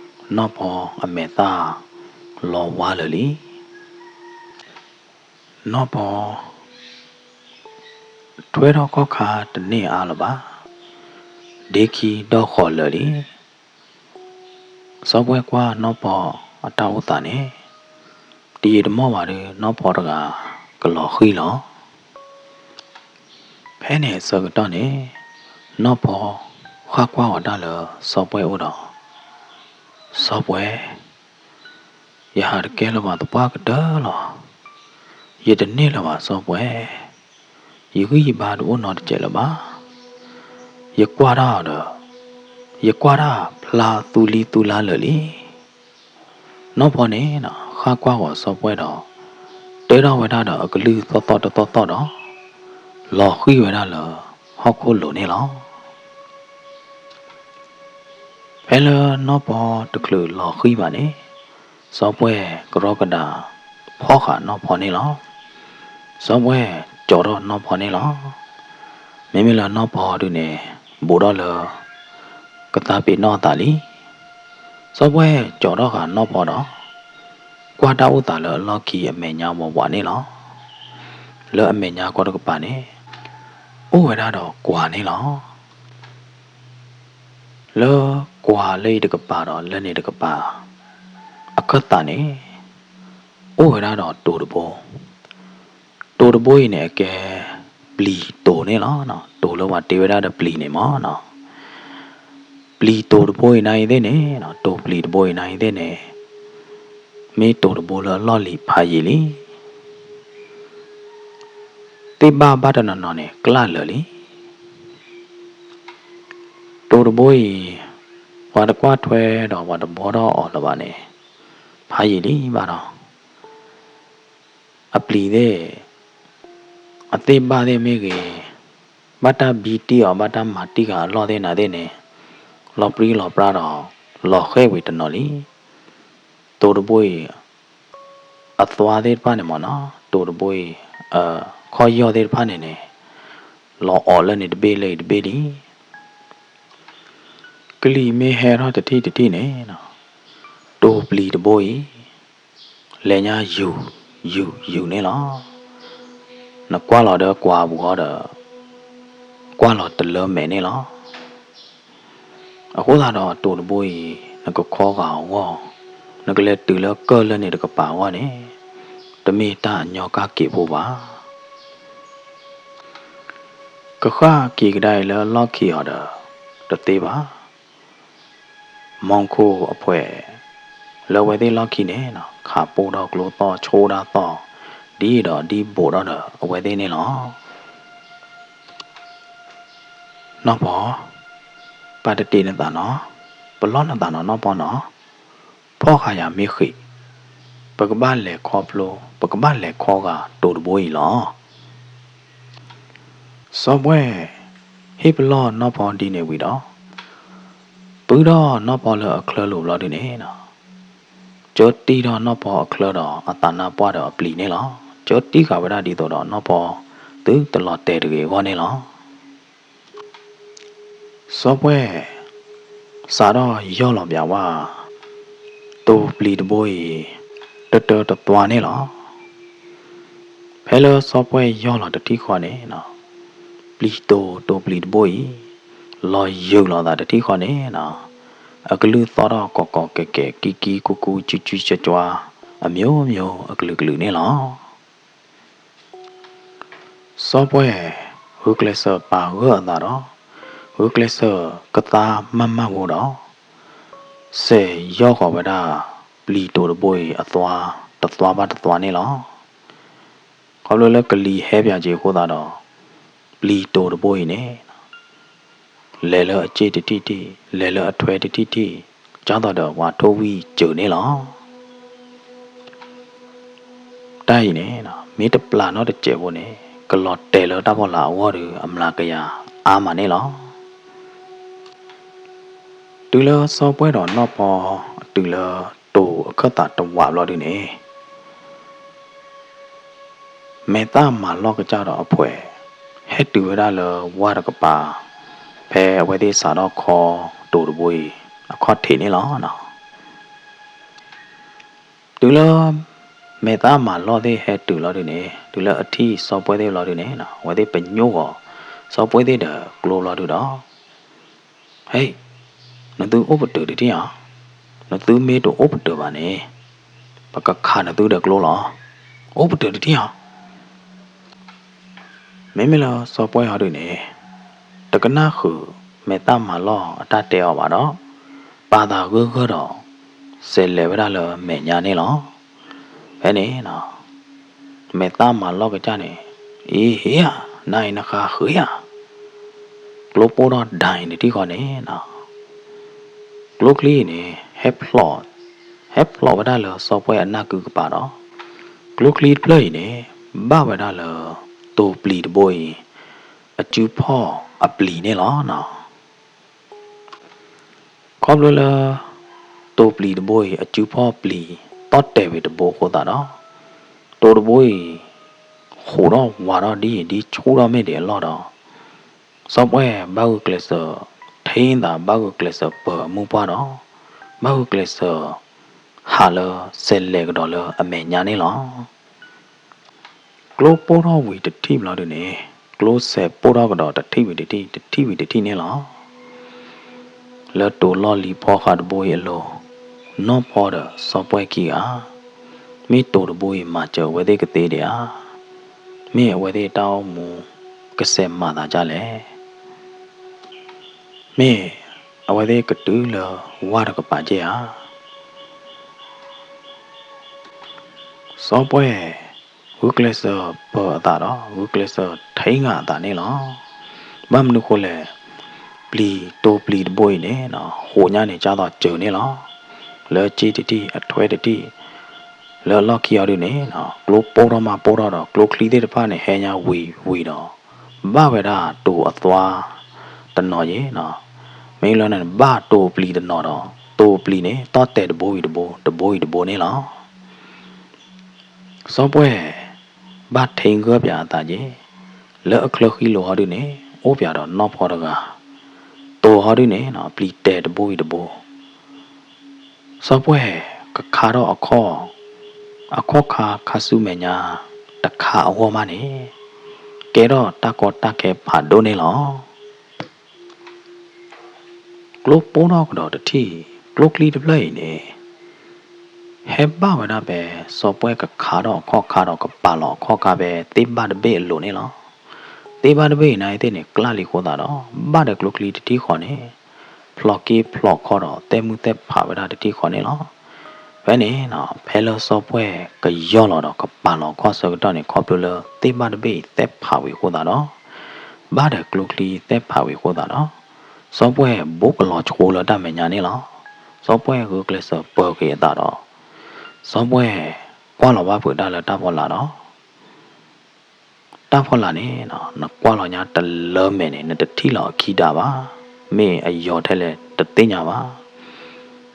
နီၢ်ဖီအမဲာ်သၣ်လီၤဝါလၢာ်လံ. နီၢ်ဖီ ထွဲထီၣ်ခီၣ်ခါတန့ၢ်အါလၢၤဘၣ်. ဒ့ခံဒီၣ်ဃီၤလၢာ်လံ. စီၤပှဲၢ်ကွၢ်နီၢ်ဖီအတၢ်အိၣ်သးန့ၣ် တယံာ်တမီၢ်ဘၣ်ဒီး နီၢ်ဖီတဂၤကလီၤဃံၤလီၤ. ဖဲန့ၣ်အဆၢကတီၢ်န့ၣ် နီၢ်ဖီဃၣ်ကွၢ်ဝဲဒၣ်လၢစီၤပှဲၢ်အအိၣ်ဒီး စီၤပှဲၢ် ယဟးတကဲလၢၤဘၣ်သပှၢ်ကတၢၢ်လီၤ. ယတန့ၢ်လၢၤဘၣ်စီၤပှဲၢ်, ယဂံၢ်ယဘါတအိၣ်နီတစဲးလၢၤဘၣ်. ယကွၢ်တၢ်ဒီး ယကွၢ်တၢ်ဖျါသူလံသူလါလၢာ်လံ. နီၢ်ဖီန့ၣ် ဃၣ်ကွၢ်ဂီၤစီၤပှဲၢ်ဒီး တဲထီၣ်ဝဲဒၣ်ဒီးအကလုၢ်သီၣ်သီၣ်တသီၣ်သီၣ်ဒီး လီၤဃံၤဝဲဒၣ်လၢဟီၣ်ခိၣ်လိၤန့ၣ်လီၤ. ဖဲလၢနီၢ်ဖီတချုးလီၤဃံၤဘၣ်န့ၣ် စီၤပှဲၢ်ကရီကဒးဖီၣ်ဃာ်နီၢ်ဖီန့ၣ်လီၤ. စီၤပှဲၢ်ကၠီၤထီၣ်နီၢ်ဖီန့ၣ်လီၤ. မ့မ့ၢ်လၢနီၢ်ဖီဒုန့ၣ် ဘူးထီၣ်လၢ ကသါပ့ၤနီၣ်အသးလံ. စီၤပှဲၢ်ကၠီၤထီၣ်ဃာ်နီၢ်ဖီဒီး ကွၢ်တၢ်အိၣ်သးလၢအလီၢ်ခံအမဲာ်ညါဝးဝးန့ၣ်လီၤ. လၢအမဲာ်ညါကီတကပၤန့ၣ် အိၣ်ဝဲဒၣ်ဒီးကွၢ်န့ၣ်လီၤ. လၢကွၢ်လၢအံၤတကပၤဒီးလၢန့ၣ်တကပၤ အခၢၣ်သးန့ၣ် အိၣ်ဝဲဒၣ်ဒီးတိၤတဘိ. တိၤတဘိအံၤန့ၣ် အကဲ ပျံၤတိၤန့ၣ်လီၤ. တိၤလၢပှၤတ့ဝဲဒၣ်ဒီးပျံၤန့ၣ်မ့ၢ်နီၤ. ပျံၤတိၤတဘိအံၤနၤအံၤသ့ၣ်န့ၣ် တိၤပျံၤတဘိအံၤနၤအံၤသ့ၣ်န့ၣ် မ့ၢ်တိၤတဘိလၢအလီၢ်လံၤဖးယံာ်လံ. သ့ၣ်ဘၣ်ဘၣ်တနီၤနီၤန့ၣ် ကျၢ်လၢာ်လံ. တိၤတဘိအံၤ ပှၤတကွၢ်ထွဲဒီးပှၤတဘှီထီၣ်အီၤလၢၤဘၣ်န့ၣ် ဖးယံာ်လံဘၣ်ဒီး အပျံၤသ့ၣ် အသ့ၣ်ဘၣ်သ့ၣ်မ့ၢ်ဂ့ၤ, ဘၣ်တၢ်ဘံတံၢ်အီၤ ဘၣ်တၢ်မၤတံၢ်ဃာ်အလီၢ်သ့ၣ်နၤသ့ၣ်န့ၣ် လီၤပြံလီၤပြါဒီး လီၤဃဲၢ်ဝံၤတနီၤလံ. တိၤတဘိအံၤ အသွါသ့ၣ်တဖၣ်န့ၣ်မ့ၢ်နီၤ တိၤတဘိအံၤ ခီၣ်ယီၢ်သ့ၣ်တဖၣ်န့ၣ်န့ၣ် လီၤအီၣ်လၢန့ၣ်တဘ့ၣ်လၢအံၤတဘ့ၣ်လံ. ကလံၤမ့ၢ်ဟဲထီၣ်တထံၣ်တထံၣ်န့ၣ် တိၤပျံၤတဘိအံၤ လဲၤညါယူၤ ယူၤ ယူၤန့ၣ်လီၤ. နကွၢ်လီၤဒီးကွၢ်ပူၤဃီဒီး ကွၢ်လီၤတလၢမဲာ်န့ၣ်လီၤ. အဃိသတးဒီးတိၤတဘိအံၤ နကခီဂာ်အဂီၢ် နကလဲၤတုၤလၢကၢၢ်လၢန့ၣ်တကပၤအဂီၢ်န့ၣ် တမ့ၢ်တၢ်အညီကၢ်က့ၤဖိဘၣ်. ကဃၣ်က့ၤကဒါအံၤလၢလီၢ်ခံအီၤဒီး တသ့ဘၣ်. မီခိၣ်အဖှဲး လၢအဝဲသ့ၣ်လီၢ်ခံန့ၣ် ခးပိၢ်ထီၣ်ကျိသီၣ် ဆိဒၣ်သီၣ် ဒ်ဒီးဒ်ဘူးထီၣ်ဒီးအဝဲသ့ၣ်န့ၣ်လီၤ. နီၢ်ဖီ, ပာ်တတံာ်နသးနီၤ, ပလီၢ်နသးနီၤ နီၢ်ဖီနီၤ, ဖီၣ်ဃာ်ယၤမ့ၢ်ဃ့ၢ်, ပကဘၣ်လဲၤခီဖျိ ပကဘၣ်လဲၤခီဂာ်တိၤတဘိအံၤလီၤ. စီၤပှဲၢ် ဟ့ၣ်ပလီၢ်နီၢ်ဖီဒ်န့ၣ်ဝံၤဒီး ပုၢ်ထီၣ်နီၢ်ဖီလၢအချၢလိၤဘျီဒုန့ၣ် ကၢတံၢ်ထီၣ်နီၢ်ဖီအချၢဒီးအသးနါပှၢ်ဒီးအပျံၤန့ၣ်လီၤ. ကၢတံၢ်ဃာ်ဝဲဒၣ်ဒ်သိးဒီးနီၢ်ဖီ သုတလီၤတဲာ်တဂ့ၤအဂီၢ်န့ၣ်လီၤ. စီၤပှဲၢ် စးထီၣ်ယီၢ်လီၤပၠးဝဲ တိၤပျံၤတဘိအံၤ တတၢတသွါန့ၣ်လီၤ. ဖဲလၢစီၤပှဲၢ်ယီၢ်လီၤတထံၣ်ဃီန့ၣ် ပျံၤတိၤ တိၤပျံၤတဘိအံၤ လီၤယုာ်လီၤသးတထံၣ်ဃီန့ၣ်နီၤ အကလုၢ်သီၣ်ထီၣ်ကီးကီးကဲးကဲး ကံကံကူကူ ကွကွကွကွ အမျိုးမျိုး အကလုာ်ကလုာ်န့ၣ်လီၤ. စီၤပှဲၢ် ဂုာ်ကျဲးစၢးပာ်ဂၢၢ်အသးဒီး ဂုာ်ကျဲးစၢးကသါမၢ်မၢ်ဖိဒီး စဲးယီၢ်ဃီၤဝဲဒၣ် ပျံၤတိၤတဘိအံၤအသွါ တသွါဘၣ်တသွါန့ၣ်လီၤ. ခီဖျိလၢကလံၤဟဲပၠးက့ၤအဃိသတးဒီး ပျံၤတိၤတဘိအံၤန့ၣ် လဲၤလၢအစ့ၣ်တထံၣ်ထံၣ် လဲၤလၢအထွဲတထံၣ်ထံၣ် ကၢ်သိးဒီးပှၤထိၣ်ဝံၣ်စၢၤန့ၣ်လီၤ. တၢ်အံၤန့ၣ် မ့ၢ်တပျၢ်နီတစဲးဖိန့ၣ် ကလီၤတဲာ်လၢတၢ်ဖီလာ်အဂီၢ်ဒီး အမျးကယၤအါမးန့ၣ်လီၤ. တုၤလၢစီၤပှဲၢ်ဒီးနီၢ်ဖီအတုၤလၢတိၤအခၢၣ်သးတဝးဘျီဒုန့ၣ် မဲာ်သၣ်မၤလီၢ်ကစၢ်ဒီးအဖှဲး ဟဲတုၤဝဲဒၣ်လၢဝၢ်တကပၤ ဖဲအဝဲသ့ၣ်စးထီၣ်ခီတိၤတဘိအံၤ အခီၣ်ထံးန့ၣ်လီၤ. တုၤလၢ မဲာ်သၣ်မၤလီၢ်သ့ၣ်ဟဲတုၤလီၤဒုန့ၣ် တုၤလၢအထံၣ်စီၤပှဲၢ်သ့ၣ်လီၤဒုန့ၣ် အဝဲသ့ၣ်ပညိၣ်ဃီၤ စီၤပှဲၢ်သ့ၣ်ဒီးကျိလီၤဒုဒီး ဟဲ နသုအိၣ်ပတုာ်တထံၣ်ဧါ, နသုမ့ၢ်တအိၣ်ပတုာ်ဘၣ်န့ၣ် ပကခးနသုဒီးကျိလီၤ. အိၣ်ပတုာ်တထံၣ်ဧါ. မ့မ့ၢ်လၢစီၤပှဲၢ်ဟီဒုန့ၣ် တကနၣ်ဃုာ်မဲာ်သၣ်မၤလီၢ်အတၢ်တဲအီၤဘၣ်ဒီး ပာ်သးဂၢၢ်ဂၢၢ်ဒီး စဲးလဲၤဝဲဒၣ်လၢမဲာ်ညါန့ၣ်လီၤ. ဖဲန့ၣ် မဲာ်သၣ်မၤလီၢ်ကစၢ်န့ၣ် အံၤဟ့ဧါ, နၤအံၤနဃါဃုာ်ဧါ. ကျိပိၢ်ထီၣ်ဒၣ်အံၤတထံၣ်ဃီန့ၣ် ကျိချံအံၤန့ၣ် ဟဲဖျိး ဟဲဖျိးဝဲဒၣ်လၢစီၤပှဲၢ်အနၢ်ကုကပၤဒီး ကျိချံတဖျၢၣ်အံၤန့ၣ် ဘၣ်ဝဲဒၣ်လၢ တိၤပျံၤတဘိအံၤ အစုဖီၣ်အပျံၤန့ၣ်လီၤ. ခီဖျိလၢ တိၤပျံၤတဘိအံၤ အစုဖီၣ်ပျံၤ သီၣ်တဲာ်ဝံၤတဘိအဃိသတးဒီး တိၤတဘိအံၤ ဟူးထီၣ်ဝးထီၣ်ဒ်အံၤဒ်ဆူၣ်ထီၣ်မ့ၢ်ဒံးအလီၢ်ဒီး စီၤပှဲၢ်ဘၣ်ဂုာ်ကျဲးစၢး ထ့သးဘၣ်ဂုာ်ကျဲးစၢးပၢၤအမူပှၢ်ဒီး ဘၣ်ဂုာ်ကျဲးစၢး ဟးလၢစဲးလဲၤကဒီးလၢအမဲာ်ညါန့ၣ်လီၤ. ကျိပိၢ်ထီၣ်ဝံၤတထံၣ်ဘျီဒုန့ၣ် ကျိစဲးပိၢ်ထီၣ်ကဒီးတထံၣ်ဝံၤတထံၣ် တထံၣ်ဝံၤတထံၣ်န့ၣ်လီၤ. လၢတိၤလီၢ်လံၤဖီဃးတဘိအံၤအလိၤ နီၢ်ဖီဒီးစီၤပှဲၢ်ခံဂၤ မ့ၢ်တိၤတဘိအံၤမၤစၢၤအဝဲသ့ၣ်ကသ့ဒံးဧါ, မ့ၢ်အဝဲသ့ၣ်တၢ်အိၣ်မူ ကစဲးမၤသးဒ်လဲၣ်. မ့ၢ်အဝဲသ့ၣ်ကတုၤလၢဝၢ်တကပၤက့ဧါ. စီၤပှဲၢ် ဂုာ်ကျဲးစၢးပၢၤအသးဒီး ဂုာ်ကျဲးစၢးထ့ဂၤအသးန့ၣ်လီၤ. ဘၣ်မနုၤဃိလဲၣ်, ပျံၤတိၤပျံၤတဘိအံၤန့ၣ် ဟူးညါန့ၣ်ကၢ်သိးစၢၤန့ၣ်လီၤ. လၢစ့တထံၣ် အထွဲတထံၣ် လၢအလီၢ်ခံအီၤဒုန့ၣ် ကျိပိၢ်ထီၣ်မးပိၢ်ထီၣ်ဒီး ကျိချံသ့ၣ်တဖၣ်န့ၣ် ဟဲညါဝံၤဝံၤဒီး ဘၣ်ဝဲဒၣ်တိၤအသွါတနီၤယဲၢ်, မ့ၢ်လၢန့ၣ် ဘၣ်တိၤပျံၤတနီၤဒီး တိၤပျံၤန့ၣ် သီၣ်တဲာ်တဘိဝံၤတဘိ တဘိဝံၤတဘိန့ၣ်လီၤ. စီၤပှဲၢ် ဘၣ်ထ့ဂၢၢ်ပၠးအသးက့ၤ လၢအချၢဃံလိၤဟီဒုန့ၣ် အိၣ်ပၠးဒီးနီၢ်ဖီတဂၤ, တိၤဟီဒုန့ၣ် ပျံၤတဲာ်တဘိဝံၤတဘိ, စီၤပှဲၢ် ကခါထီၣ်အခီၣ်, အခီၣ်ခါခါဆူမဲာ်ညါ တခါအဂီၢ်မးန့ၣ် ကဲထီၣ်တၢ်ကီတၢ်ခဲဖးဒိၣ်န့ၣ်လီၤ. ကျိပိၢ်ထီၣ်ကဒီးတထံၣ်, ကျိချံတဖျၢၣ်အံၤန့ၣ် ဟဲဘၣ်ဝဲဒၣ်ဖဲ စီၤပှဲၢ်ကခါထီၣ်အခီၣ်ခါဒီးကပာ်လီၤအခီၣ်ခါဖဲသ့ၣ်ဘၣ်တဘ့ၣ်အလိၤန့ၣ်လီၤ. သ့ၣ်ဘၣ်တဘ့ၣ်အံၤန့ၣ်သ့ၣ်န့ၣ် ကျၢ်လံအဃိသတးဒီး ဘၣ်ဒီးကျိချံတထံၣ်ဃီန့ၣ် ဖျိးက့ဖျိးခီဒီး သဲၣ်မုၢ်သဲၣ်ဖးဝဲဒၣ်တထံၣ်ဃီန့ၣ်လီၤ. ဖဲန့ၣ် ဖဲလၢစီၤပှဲၢ်ကယီၢ်လီၤဒီးကပာ်လီၤအခီၣ်ဆၢကတီၢ်န့ၣ် ခီဖျိလၢသ့ၣ်ဘၣ်တဘ့ၣ်အံၤသဲၣ်ဖးဝံၤအဃိသတးဒီး ဘၣ်ဒီးကျိချံသဲၣ်ဖးဝံၤအဃိသတးဒီး စီၤပှဲၢ်ဘိးကလီၤဆှိလၢတၢ်မဲာ်ညါန့ၣ်လီၤ. စီၤပှဲၢ်ဂုာ်ကျဲးစၢးပၢၤက့ၤအသးဒီး စီၤပှဲၢ်ကွၢ်လီၤဘၣ်ဖုးတၢ်လၢတၢ်ဖီလာ်ဒီး တၢ်ဖီလာ်န့ၣ် နကွၢ်လီၤညါတလၢမဲာ်န့ၣ် နတထံၣ်လီၤအခံဒၣ်ဘၣ်. မ့ၢ်အယီၤထဲလဲၣ်တသ့ၣ်ညါဘၣ်.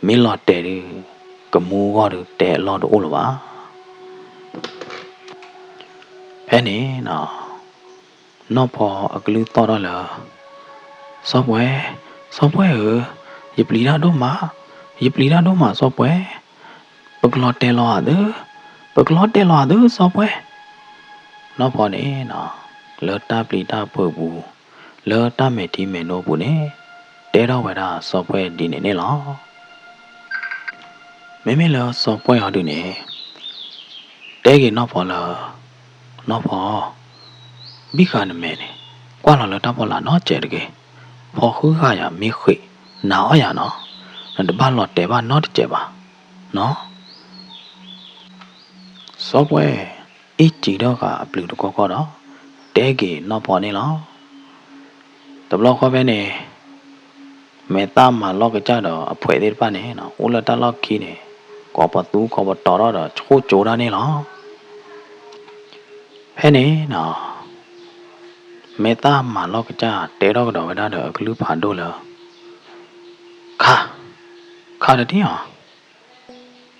မ့ၢ်လီၤတဲာ်ဒုး ကမူဂီၢ်ဒုးတဲအလီၢ်တအိၣ်လၢၤဘၣ်. ဖဲန့ၣ် နီၢ်ဖီအကလုၢ်သီၣ်ထီၣ်လၢ စီၤပှဲၢ်, စီၤပှဲၢ်ဧၢ, ယပျံၤတၢ်ဒိၣ်မး, ယပျံၤတၢ်ဒိၣ်မးစီၤပှဲၢ်, ပကလီၤတဲာ်လီၤအသၢ, ပကလီၤတဲာ်လီၤအသၢစီၤပှဲၢ်. နီၢ်ဖီန့ၣ် လၢတၢ်ပျံၤတၢ်ဖုးပူၤ လၢတၢ်မဲာ်ထံမဲာ်နိပူၤန့ၣ် တဲထီၣ်ဝဲဒၣ်စီၤပှဲၢ်ဒ်န့ၣ်န့ၣ်လီၤ. မ့မ့ၢ်လၢစီၤပှဲၢ်အီၤဒုန့ၣ် တဲက့ၤနီၢ်ဖီလၢ နီၢ်ဖီ, ဘံၣ်ဃာ်နမဲာ်န့ၣ် ကွၢ်လီၤလၢတၢ်ဖီလာ်နီတစဲးတဂ့ၤ. ဖီဃုဃာ်ယၤမ့ၢ်ဃံး နာ်အီၣ်ယၤနီၤ, နတဘၣ်လီၤတဲာ်ဘၣ်နီတစဲးဘၣ်နီၤ. စီၤပှဲၢ်အ့ၣ်စံးထီၣ်ဃာ်အပျုၤတကီၢ်ကီၢ်ဒီး တဲက့ၤနီၢ်ဖီန့ၣ်လီၤ. တဘျီဃီဖဲန့ၣ် မဲာ်သၣ်မၤလီၢ်ကစၢ်ဒီးအဖှဲးသ့ၣ်တဖၣ်န့ၣ် အိၣ်လၢတၢ်လီၢ်ခံန့ၣ် ကိးပသူကိးပတီၤထီၣ်ဒီးဆိၣ်ကၠိဒၣ်န့ၣ်လီၤ. ဖဲန့ၣ်နီၤ မဲာ်သၣ်မၤလီၢ်ကစၢ်တဲထီၣ်ကဒီးဝဲဒၣ်ဒီးအကလုၢ်ဖးဒိၣ်လၢ ခး, ခးတထံၣ်အီၤ,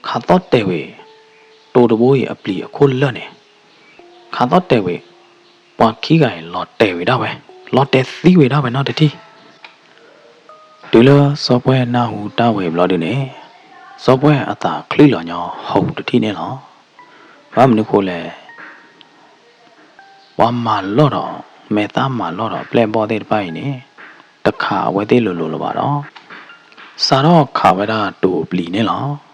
ခးသီၣ်တဲာ်ဝံၤ တိၤတဘိအံၤအပျံၤအခိၣ်လၢာ်န့ၣ်, ခးသီၣ်တဲာ်ဝံၤ ပှၤခံဂၤအံၤလီၤတဲာ်ဝံၤဒၣ်ဝဲ, လီၤတဲာ်သံဝံၤဒၣ်ဝဲနီတထံၣ်. တုၤလၢစီၤပှဲၢ်နၢ်ဟူတၢ်ဝံၤဘျီဒုန့ၣ်, စီၤပှဲၢ်အသးချံၣ်လီၤညီဟူးတထံၣ်န့ၣ်လီၤ. ဘၣ်မနုၤဃိလဲၣ် ပှၤမၤလီၢ်ဒီး မဲာ်သၣ်မၤလီၢ်ဒီးပျဲၢ်ဘီၣ်သ့ၣ်တဖၣ်အံၤန့ၣ် တခးအဝဲသ့ၣ်လိၤလိၤလၢၤဘၣ်ဒီး စးထီၣ်ခးဝဲဒၣ်တိၤပျံၤန့ၣ်လီၤ.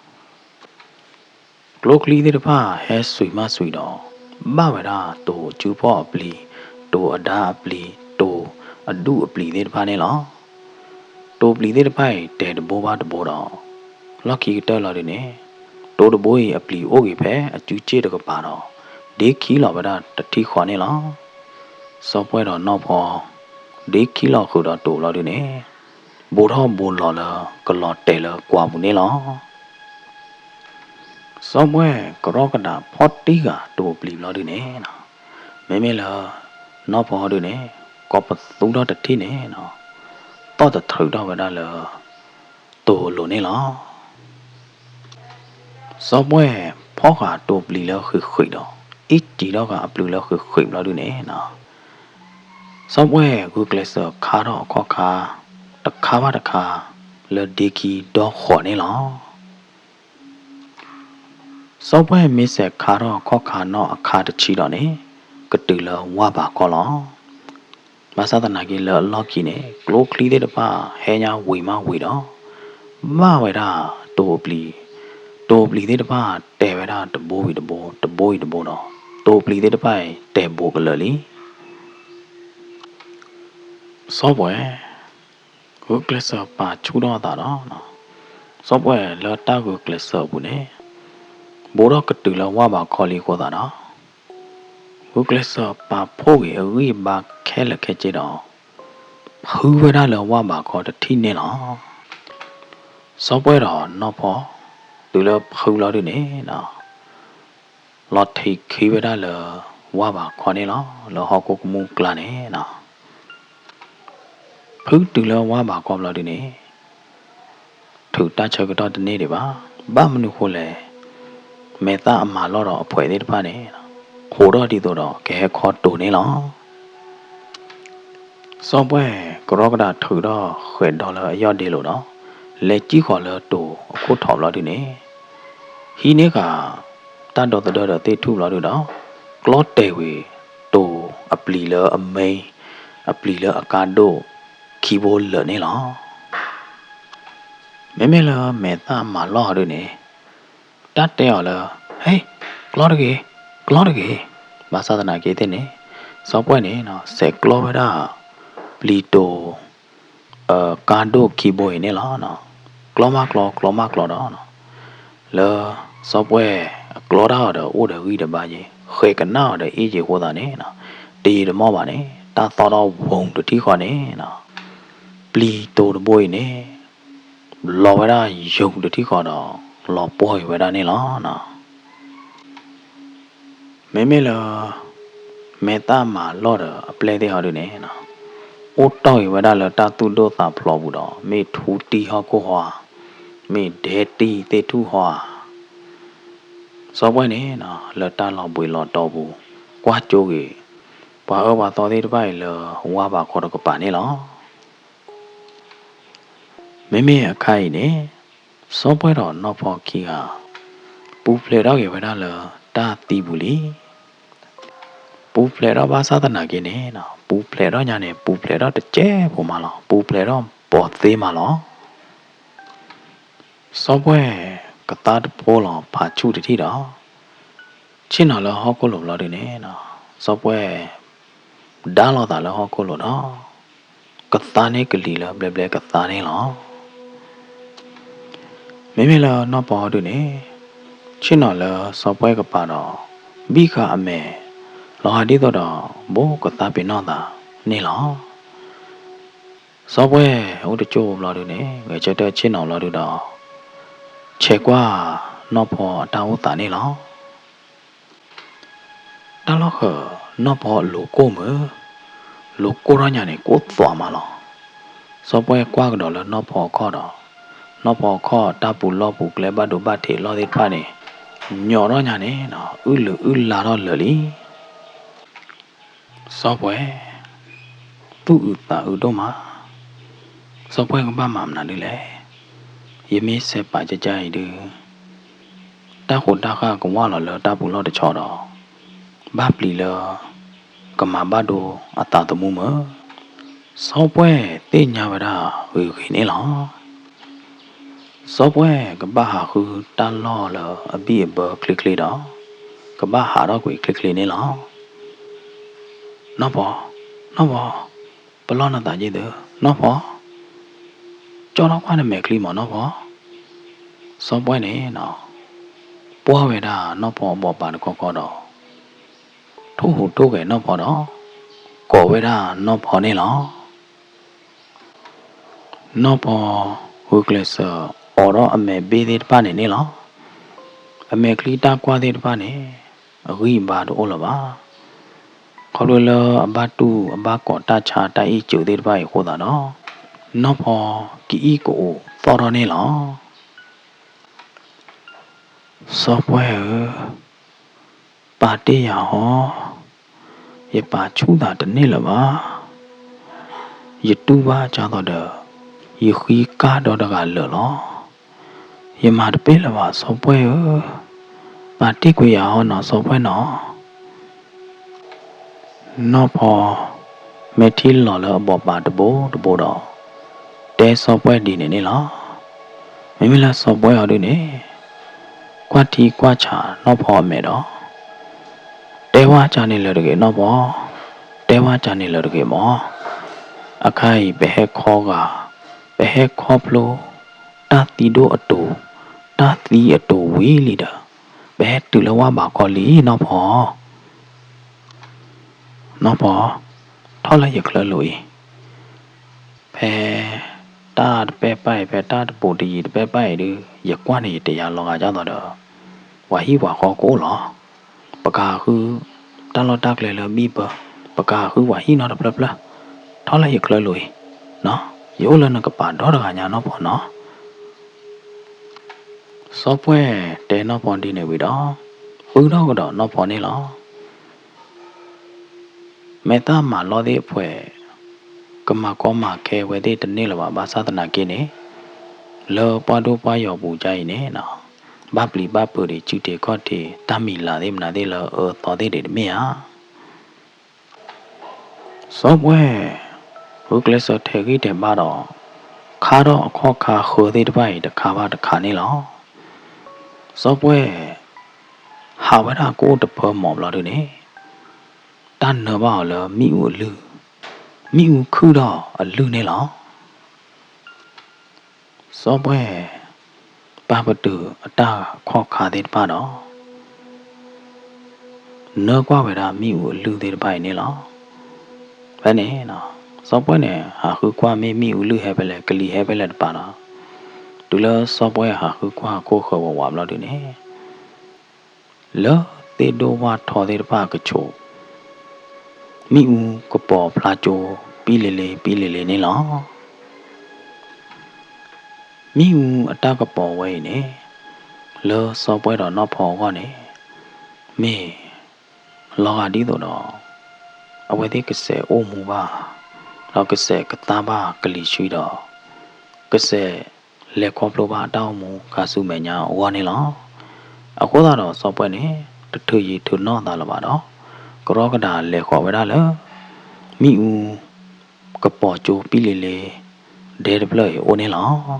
ကျိချံသ့ၣ်တဖၣ်ဟဲစွံးမးစွံးဒီး ဘၣ်ဝဲဒၣ်တိၤအစုဖီၣ်အပျံၤ, တိၤအဒါအပျံၤ, တိၤအဒူၣ်အပျံၤသ့ၣ်တဖၣ်န့ၣ်လီၤ. တိၤပျံၤသ့ၣ်တဖၣ်အံၤတဲာ်တဘိဘၣ်တဘိဒီး လီၢ်ခံကတၢၢ်လီၤဒုန့ၣ် တိၤတဘိအံၤအပျံၤအိၣ်ဂ့ၤဖဲအစုစ့ၣ်တကပၤဒီး ဒ့ခံလီၤဝဲဒၣ်တထံၣ်ဃီန့ၣ်လီၤ. စီၤပှဲၢ်ဒီးနီၢ်ဖီ ဒ့ခံလီၤဃုာ်ဒီးတိၤလီၤဒုန့ၣ် ဘူးထီၣ်ဘူးလီၤလၢကလီၤတဲာ်လၢကွၢ်ပူၤန့ၣ်လီၤ. စီၤပှဲၢ်ကရီကဒးဖီၣ်တံၢ်ဃာ်တိၤပျံၤဘျီဒုန့ၣ် မ့မ့ၢ်လၢ နီၢ်ဖီဒုန့ၣ် ကိးပသူထီၣ်တထံၣ်န့ၣ် သီၣ်တထြုးထီၣ်ဝဲဒၣ်လၢ တိၤအလိၤန့ၣ်လီၤ. စီၤပှဲၢ်ဖီၣ်ဃာ်တိၤပျံၤလၢဃံးဃံးဒီး အ့ၣ်စံးထီၣ်ဃာ်အပျုၤလၢဃံးဃံးဘျီဒုန့ၣ် စီၤပှဲၢ်ဂုာ်ကျဲးစၢးခါထီၣ်အခီၣ်ခါ တခါဘၣ်တခါ လၢဒ့ခံဒီဃီန့ၣ်လီၤ. စီၤပှဲၢ်မ့ၢ်စဲးခါထီၣ်အခီၣ်ခါနီၣ်အခါတဆံဒီးန့ၣ် ကတုၤလၢဝၢ်ဘးခီလီၤ. ဘၣ်ဆၣ်သနာ်က့လၢအလီၢ်ခံန့ၣ် ကျိချံသ့ၣ်တဖၣ်ဟဲညါဝံၤမးဝံၤဒီး ဘၣ်ဝဲဒၣ်တိၤပျံၤ, တိၤပျံၤသ့ၣ်တဖၣ်တဲာ်ဝဲဒၣ်တဘိဝံၤတဘိ တဘိဝံၤတဘိဒီး တိၤပျံၤသ့ၣ်တဖၣ်အံၤတဲာ်ဘူးကလၢာ်လံ. စီၤပှဲၢ် ဂုာ်ကျဲးစၢးပာ်ဆူၣ်ထီၣ်အသးဒီး စီၤပှဲၢ်လၢတၢ်ဂုာ်ကျဲးစၢးအပူၤန့ၣ် ဘူးထီၣ်ကတုၤလၢဝၢ်ဘးခီလံအဃိသတးဒီး ဂုာ်ကျဲးစၢးပာ်ဖှိၣ်က့ၤအဂံၢ်အဘါခဲလၢာ်ခဲဆ့ဒီး ဖုဝဲဒၣ်လၢဝၢ်ဘးခီတထံၣ်န့ၣ်လီၤ. စီၤပှဲၢ်ဒီးနီၢ်ဖီ တုၤလၢဖုလီၤဒုန့ၣ် လီၤထံးခံဝဲဒၣ်လၢဝၢ်ဘးခီန့ၣ်လီၤ. လၢဟီၣ်ခိၣ်ကမူၣ်ကျါန့ၣ် ဖုတုၤလၢဝၢ်ဘးခီဘျီဒုန့ၣ် ထုးတၢ်ဆၢကတီၢ်တန့ၢ်ဒံးဘၣ်. ဘၣ်မနုၤဃိလဲၣ်, မဲာ်သၣ်အမၤလီၢ်ဒီးအဖှဲးသ့ၣ်တဖၣ်န့ၣ် ဟူးထီၣ်ဒ်သိးဒီးကဟဲခီတိၤန့ၣ်လီၤ. စီၤပှဲၢ်ကရီကဒးထုးထီၣ်ဃဲးဒီလၢအယီၢ်ဒ့လိာ်ဒီး လဲၤစံၣ်ဃီၤလၢတိၤအခိၣ်ထံးဘျီဒုန့ၣ် ဟံးန့ၢ်ဃာ် တၢ်ဒီသဒၢဒီးသ့ၣ်ထူၣ်ဘျီဒုဒီး ကျီတဲာ်ဝံၤ တိၤအပျံၤလၢအမဲ အပျံၤလၢအကါဒိၣ်ခံဘိလၢာ်န့ၣ်လီၤ. မ့မ့ၢ်လၢမဲာ်သၣ်မၤလီၢ်အီၤဒုန့ၣ် တၢ်တဲအီၤလၢ ဟ့, ကျီတဂ့ၤ, ကျီတဂ့ၤ. ဘၣ်ဆၣ်သနာ်က့သ့ၣ်န့ၣ် စီၤပှဲၢ်န့ၣ် စဲးကျီဝဲဒၣ် ပျံၤတိၤ ကါဒိၣ်ခံဘိအံၤန့ၣ်လီၤ. ကျီမးကျီ ကျီမးကျီဒီး လၢစီၤပှဲၢ်အကျီတၢ်အီၤဒီးအိၣ်ဒီးဂံၢ်ဒီးဘါယ့ၤ ဃဲးကနၣ်အီၤဒီးအ့ၣ်ယ့ၤအဃိသတးန့ၣ် တယံာ်တမီၢ်ဘၣ်န့ၣ် တၢ်သီၣ်ထီၣ်ဝူၤတထံၣ်ဃီန့ၣ် ပျံၤတိၤတဘိအံၤန့ၣ် လီၤဝဲဒၣ်ယုာ်တထံၣ်ဃီဒီး လီၤပှီၢ်က့ၤဝဲဒၣ်န့ၣ်လီၤ. မ့မ့ၢ်လၢ မဲာ်သၣ်မၤလီၢ်ဒီးအပျဲၢ်သ့ၣ်ဟီဒုန့ၣ် အိၣ်တီၢ်ဂ့ၤဝဲဒၣ်လၢတၢ်သူၣ်ဒိၣ်သးဖျိးပူၤဒီး မ့ၢ်ထူတံၢ်ဟီၣ်ခိၣ်ဟီဧါ, မ့ၢ်ဒဲတံၢ်သ့ၣ်ထူၣ်ဟီဧါ, စီၤပှဲၢ်န့ၣ် လၢတၢ်လီၤဘှံးလီၤတီၤပူၤ ကွၢ်ကၠိဂ့ၤ ပှၤအၢပှၤသီသ့ၣ်တဖၣ်အံၤလၢဝၢ်ဘးခီတကပၤန့ၣ်လီၤ. မ့မ့ၢ်အခါအံၤန့ၣ် စီၤပှဲၢ်ဒီးနီၢ်ဖီခံဂၤ ပူၤဖျဲးထီၣ်က့ၤဝဲဒၣ်လၢတၢ်သံပူၤလံ. ပူၤဖျဲးထီၣ်ဘၣ်ဆၣ်သနာ်က့န့ၣ် ပူၤဖျဲးထီၣ်ညါန့ၣ် ပူၤဖျဲးထီၣ်တစဲးဖိမးလီၤ. ပူၤဖျဲးထီၣ် ပိာ်သ့မးလီၤ. စီၤပှဲၢ်ကသါတဖိလီၤဖးဆူၣ်တထံၣ်ဒီး ဆ့ၣ်နီၤလၢဟီၣ်ခိၣ်လိၤဘျီဒုန့ၣ်, စီၤပှဲၢ် ဒါလိာ်သးလၢဟီၣ်ခိၣ်လိၤဒီး ကသါန့ၢ်ကလံၤလၢဘျဲဘျဲကသါန့ၣ်လီၤ. မ့မ့ၢ်လၢနီၢ်ဖီဒုန့ၣ်, ဆ့ၣ်နီၤလၢစီၤပှဲၢ်ကပၤဒီး ဘံၣ်ဃာ်အမဲာ် လီၤဂာ်ဒ်သိးဒီး ဘိကသါပ့ၤနီၣ်သးန့ၣ်လီၤ. စီၤပှဲၢ်အိၣ်တကၠိၢ်ဘျီဒုန့ၣ် ဂဲၤဆၢထၢၣ်ဆ့ၣ်နီၤဘျီဒုဒီး ဆဲးကွၢ်နီၢ်ဖီအတၢ်အိၣ်သးန့ၣ်လီၤ. တၢ်လီၢ်ဃၢၤ နီၢ်ဖီလိၤကိၢ်မုာ်, လိၤကိၢ်ထီၣ်ညါန့ၣ် ကိၢ်သွးမးလီၤ. စီၤပှဲၢ်ကွၢ်ကဒီးလၢနီၢ်ဖီအခီၣ်ဒီး နီၢ်ဖီအခီၣ်တၢ်ပူၤလီၢ်ပူၤကျဲဘၣ်ဒိဘၣ်ထံးလီၢ်သ့ၣ်တဖၣ်န့ၣ် ညီးထီၣ်ညါန့ၣ် အုၣ်လုာ်အုၣ်လါထီၣ်လၢာ်လံ. စီၤပှဲၢ် သူၣ်အုးသးအုးဒိၣ်မး, စီၤပှဲၢ်ကဘၣ်မၤမနုၤဒ်လဲၣ်. ယမ့ၢ်ဆဲးပာ်ကကါအံၤဒု တၢ်ဃိးတၢ်ဃၢ်ကဝၢ်လီၤလၢတၢ်ပူၤလီၢ်တဆီဒီး ဘၣ်ပျံၤလၢ ကမၤဘၣ်ဒိအသးသမူမုာ်, စီၤပှဲၢ်သ့ၣ်ညါဝဲဒၣ်ဂ့ၤဂ့ၤန့ၣ်လီၤ. စီၤပှဲၢ်ကဘၣ်ဟးဃုတၢ်လီၢ်လၢအဘံၣ်အဘၢချ့ချ့ဒီး ကဘၣ်ဟးထီၣ်ကွံာ်ချ့ချ့န့ၣ်လီၤ. နီၢ်ဖီ, နီၢ်ဖီ, ပလီၢ်နသးက့သု, နီၢ်ဖီ, ကၠီထီၣ်ကွၢ်နမဲာ်ချံမးနီၢ်ဖီ. စီၤပှဲၢ်န့ၣ် ပှၢ်ဝဲဒၣ်နီၢ်ဖီအဘီၣ်ပၤတခီခီဒီး ထိၣ်ဟူးထိၣ်ဂဲၤနီၢ်ဖီဒီး ကိးဝဲဒၣ်နီၢ်ဖီန့ၣ်လီၤ. နီၢ်ဖီ ဂုာ်ကျဲးစၢးအိးထီၣ်အမဲာ်ဘ့ၣ်သ့ၣ်တဖၣ်န့ၣ်န့ၣ်လီၤ. အမဲာ်ချံတၢ်ကွၢ်သ့ၣ်တဖၣ်န့ၣ် အဂံၢ်အဘါတအိၣ်လၢၤဘၣ်. ခီဖျိလၢအဘၣ်တူၢ်အဘၣ်ကီးတၢ်ဆါတၢ်အ့ၣ်စၢၤသ့ၣ်တဖၣ်အံၤအဃိသတးဒီး နီၢ်ဖီကအံၣ်ကအိးသီၣ်ထီၣ်န့ၣ်လီၤ. စီၤပှဲၢ်ဧၢ, ပာ်တ့ၢ်ယၤဟီ, ယပာ်ဆူၣ်သးတန့ၢ်လၢၤဘၣ်. ယတူၢ်ဘၣ်ကၢ်သိးဒီး ယဃံကၢ်ဒီတဂၤလၢာ်လီၤ. ယမၤတပ့ၢ်လၢၤဘၣ် စီၤပှဲၢ်ဧၢ, ပာ်တ့ၢ်ကွံာ်ယၤဟီနီၤ စီၤပှဲၢ်နီၤ. နီၢ်ဖီ မ့ၢ်ထံၣ်လီၤလၢအဘီၣ်ပၤတဘိတဘိဒီး တဲစီၤပှဲၢ်ဒ်န့ၣ်န့ၣ်လီၤ. မ့မ့ၢ်လၢစီၤပှဲၢ်အီၤဒုန့ၣ် ကွၢ်ထံကွၢ်ဆးနီၢ်ဖီအမဲာ်ဒီး တဲဝဲကန့ၣ်လၢတဂ့ၤနီၢ်ဖီ, တဲဝဲကန့ၣ်လၢတဂ့ၤမး. အခါအံၤပဟဲခီဂာ်, ပဟဲခီဖျိ တၢ်သံဒိၣ်အတိၤ, တၢ်သံအတိၤဝံၤလံဒီး ပဟဲတုၤလၢဝၣ်ဘးခီလံနီၢ်ဖီ. နီၢ်ဖီ, ထီၣ်လၢယချၢလိၤအံၤ, ဖဲ တၢ်တပဲာ်ပာ်အံၤ ဖဲတၢ်တပိာ်တယံၤတပဲာ်ပာ်အံၤဒု ယကွၢ်န့ၣ်ယတယၤလီၤဂာ်ကၢ်သိးဒီး ပှၤဟံၣ်ပှၤဃီကအိၣ်လီၤ. ပကဟးဃု တၢ်လီၢ်တၢ်ကျဲလၢဘံၣ်ဘၢ, ပကဟးဃုပှၤဟံၣ်နီတဖျၢၣ်ဖျၢၣ်, ထီၣ်လၢယချၢလိၤအံၤ, ယအိၣ်လၢနကပၤဒီတဂၤညါနီၢ်ဖီနီၤ. စီၤပှဲၢ်တဲနီၢ်ဖီဒ်န့ၣ်ဝံၤဒီး ပုၢ်ထီၣ်ကဒီးနီၢ်ဖီန့ၣ်လီၤ. မဲာ်သၣ်မၤလီသ့ၣ်အဖှဲး ကမၤကီမၤခဲဝဲသ့ၣ်တန့ၢ်လၢၤဘၣ် ဘၣ်ဆၣ်သနာ်က့န့ၣ် လၢပှၢ်ဒိၣ်ပှၢ်ယီၤပူၤကါအံၤန့ၣ် ဘၣ်ပျံၤဘၣ်ဖုးဒံး စုထံးခီၣ်ထံး တၢ်မံၤလၤသ့ၣ်မနုၤသ့ၣ်လၢအအၢအသီသ့ၣ်ဒံးတမ့ၢ်ဧါ. စီၤပှဲၢ် ဂုာ်ကျဲးစၢးထဲးဂံၢ်ထဲးဘါဒီး ခါထီၣ်အခီၣ်ခါဃၢၤသ့ၣ်တဖၣ်အံၤတခါဘၣ်တခါန့ၣ်လီၤ. စီၤပှဲၢ် ဟးဝဲဒၣ်ကအိၣ်တပၢၢ်မီၤဘျီဒုန့ၣ် တၢ်နၢဘၣ်အီၤလၢမ့ၣ်အူအလုၢ်, မ့ၣ်အူခုၣ်ထီၣ်အလုၢ်န့ၣ်လီၤ. စီၤပှဲၢ် ပာ်ပတုာ်အတၢ်ခီၣ်ခါသ့ၣ်တဖၣ်ဒီး နၢကွၢ်ဝဲဒၣ်မ့ၣ်အူအလုၢ်သ့ၣ်တဖၣ်အံၤန့ၣ်လီၤ. ဖဲန့ၣ် စီၤပှဲၢ်န့ၣ် ဟးဃုကွၢ်မ့ၢ်မ့ၣ်အူလုၢ်ဟဲဖဲလဲၣ် ကလံၤဟဲဖဲလဲၣ်တပၤဒီး တုၤလၢစီၤပှဲၢ်ဟးဃုကွၢ်အခိၣ်ဃၢၤဝးဝးဘျီဒုန့ၣ် လၢသ့ၣ်ဒိၣ်ဝၣ်ထီသ့ၣ်တဖၣ်အကဆိး မ့ၣ်အူကပီၤဖျါကၠိ ပံလ့ၤလ့ပံလ့ၤလ့န့ၣ်လီၤ. မ့ၣ်အူအတၢ်ကပီၤဝဲအံၤန့ၣ် လၢစီၤပှဲၢ်ဒီးနီၢ်ဖီအဂီၢ်န့ၣ် မ့ၢ်လီၤဂာ်ဒ်သိးဒီး အဝဲသ့ၣ်ကစဲးအိၣ်မူဘၣ် ဒီးကစဲးကသါဘၣ်ကလံၤဆှံဒီး ကစဲးလဲၤခီဖျိဘၣ်အတၢ်အိၣ်မူခါဆူမဲာ်ညါအဂီၢ်န့ၣ်လီၤ. အဃိသတးဒီးစီၤပှဲၢ်န့ၣ် တထုးယံာ်ထုးနီၢ်သးလၢၤဘၣ်ဒီး ကရီကဒးလဲၤဃီၤဝဲဒၣ်လၢ မ့ၣ်အူ ကပီၤကၠိပံလ့ၤလ့ ဒဲတဖျၢၣ်အံၤအိၣ်န့ၣ်လီၤ.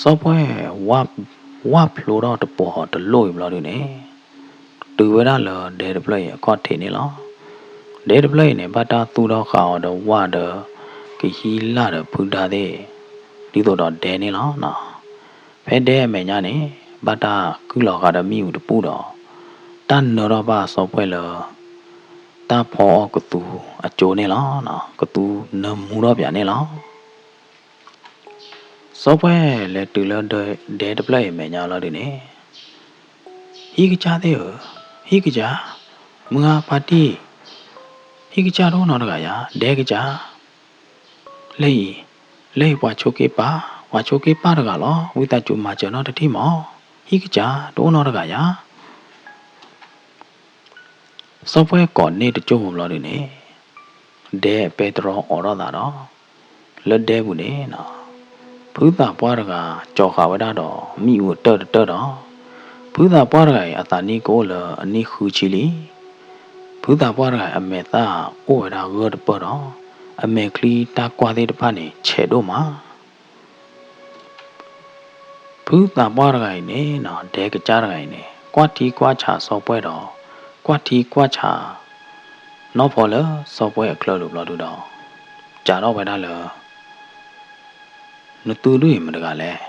စီၤပှဲၢ် ဝၢ်ဖျိထီၣ်တပှီၤတလိၣ်အံၤဘျီဒုန့ၣ်, တုၤဝဲဒၣ်လၢဒဲတဖျၢၣ်အံၤအခီၣ်ထံးန့ၣ်လီၤ. ဒဲတဖျၢၣ်အံၤန့ၣ် ဘၣ်တၢ်သူၣ်ထီၣ်ဃာ်အီၤဒီးဝၣ်ဒီး ကဟံးလၢ်ဒီးဖုဒါသ့ၣ် ဒ်သိးဒီးဒဲန့ၣ်လီၤ. ဖဲဒဲအမဲာ်ညါန့ၣ် ဘၣ်တၢ်ကုၢ်လီၤဃာ်ဒီးမ့ၣ်အူတပူၣ်ဒီး တၢ်နၢထီၣ်ဘၣ်စီၤပှဲၢ်လၢ တၢ်ဖီအီၣ်ကသူအကၠိန့ၣ်လီၤ. ကသူနၢမူထီၣ်ပၠးန့ၣ်လီၤ. စီၤပှဲၢ်လဲၤတုၤလၢဒဲတဖျၢၣ်အံၤမဲာ်ညါလီၤဒုန့ၣ်, ဟံၣ်ကစၢ်သ့ၣ်ဧၢ, ဟံၣ်ကစၢ်, မုၢ်ဂၤဖါတံၢ်, ဟံၣ်ကစၢ်တအိၣ်နီတဂၤယၤ, ဒဲကစၢ်, လၢအံၤ, လၢအံၤပှၤဆိးက့ပၢ်, ပှၤဆိးက့ပၢ်တဂၤလီၤ. ဝံသးစူၤမၤစၢၤနီတထံၣ်မး, ဟံၣ်ကစၢ်တအိၣ်နီတဂၤယၤ. စီၤပှဲၢ်ကိးန့ၢ်တစိၢ်ဖိဘျီဒုန့ၣ်, ဒဲပဲတြီအိးထီၣ်သးဒီး လၢဒဲပူၤန့ၣ်, ဖုသးပှၢ်တဂၤ ကၠီၤဃာ်ဝဲဒၣ်ဒီး မ့ၣ်အူအတၢၢ်တတၢၢ်ဒီး, ဖုသးပှၢ်တဂၤအံၤ အသးနံၣ်ကအိၣ်လၢအနံၣ်ဃုဆံလံ. ဖုသးပှၢ်တဂၤအံၤ အမဲာ်သၣ်အိၣ်ဝဲဒၣ်ဂၢၢ်တပၢၢ်ဒီး, အမဲာ်ချံတၢ်ကွၢ်သ့ၣ်တဖၣ်န့ၣ် ဆဲးဒိၣ်မး ဖုသးပှၢ်တဂၤအံၤန့ၣ်, ဒဲကစၢ်တဂၤအံၤန့ၣ် ကွၢ်ထံကွၢ်ဆးစီၤပှဲၢ်ဒီး ကွၢ်ထံကွၢ်ဆး နီၢ်ဖီလၢစီၤပှဲၢ်အချၢလိာ်ဘျီဒုဒီး, စးထီၣ်ဝဲဒၣ်လၢ နသုဒုအံၤမတဂၤလဲၣ်.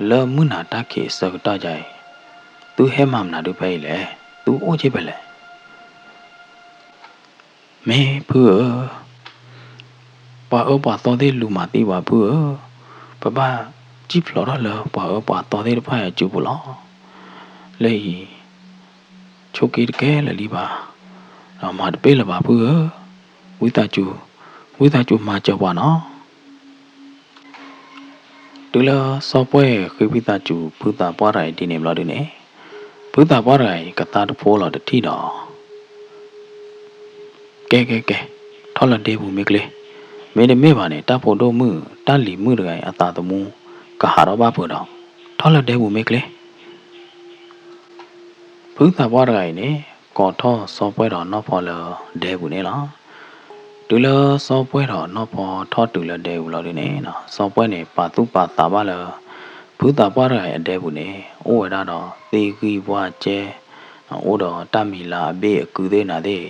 လၢမုၢ်နၤတၢ်ခံးအဆၢကတီၢ်ယၤအံၤ, သုဟဲမၤမနုၤဒုဖဲအံၤလဲၣ်. သုအိၣ်က့ဖဲလဲၣ်. မ့ၢ်ဖုဧၢ, ပှၤအၢပှၤသီသ့ၣ်လူၤမၤသံပှၤဖုဧၢ, ပဘၣ်စံၣ်ဖျိးထီၣ်လၢပှၤအၢပှၤသီသ့ၣ်တဖၣ်အစုပူၤလီၤ. လၢအံၤ ဆိးက့တကဲလၢာ်လံဘၣ်, ဒီးမၤတပ့ၢ်လၢၤဘၣ်ဖုဧၢ, ဝံသးစူၤ, ဝံသးစူၤမၤစၢၤပှၤနီၤ. တုၤလၢစီၤပှဲၢ်ဃ့ဝံသးစူၤ ဖုသးပှၢ်တဂၤအံၤဒ်န့ၣ်ဘျီဒုန့ၣ်, ဖုသးပှၢ်တဂၤအံၤ ကသါတဖိလီၤတထံၣ်ဒီး ကဲကဲကဲ, ထီၣ်လၢဒဲပူၤမ့ၢ်ကျ့, မ့တမ့ၢ်ဘၣ်န့ၣ် တၢ်ဖိဒိၣ်မုၣ် တၢ်လံၤမုၣ်တဂၤအံၤ အသးသမူ ကဟးထီၣ်ဘၣ်ဖုးဒီး, ထီၣ်လၢဒဲပူၤမ့ၢ်ကျ့. ဖုသးပှၢ်တဂၤအံၤန့ၣ် ကိးထီၣ်စီၤပှဲၢ်ဒီးနီၢ်ဖီလၢဒဲပူၤန့ၣ်လီၤ. တုၤလၢစီၤပှဲၢ်ဒီးနီၢ်ဖီထီၣ်တုၤလၢဒဲပူၤလီၤဒုန့ၣ်, စီၤပှဲၢ်န့ၣ် ပာ်သူၣ်ပာ်သးဘၣ်လၢ ဖုသးပှၢ်တဂၤအံၤအဒဲပူၤန့ၣ် အိၣ်ဝဲဒၣ်ဒီးသ့ၣ်ဂံၢ်ဝၣ်ကဲ, အိၣ်ဒီးတၢ်မံၤလၤအဘ့ၣ်အကုသ့ၣ်နၤသ့ၣ်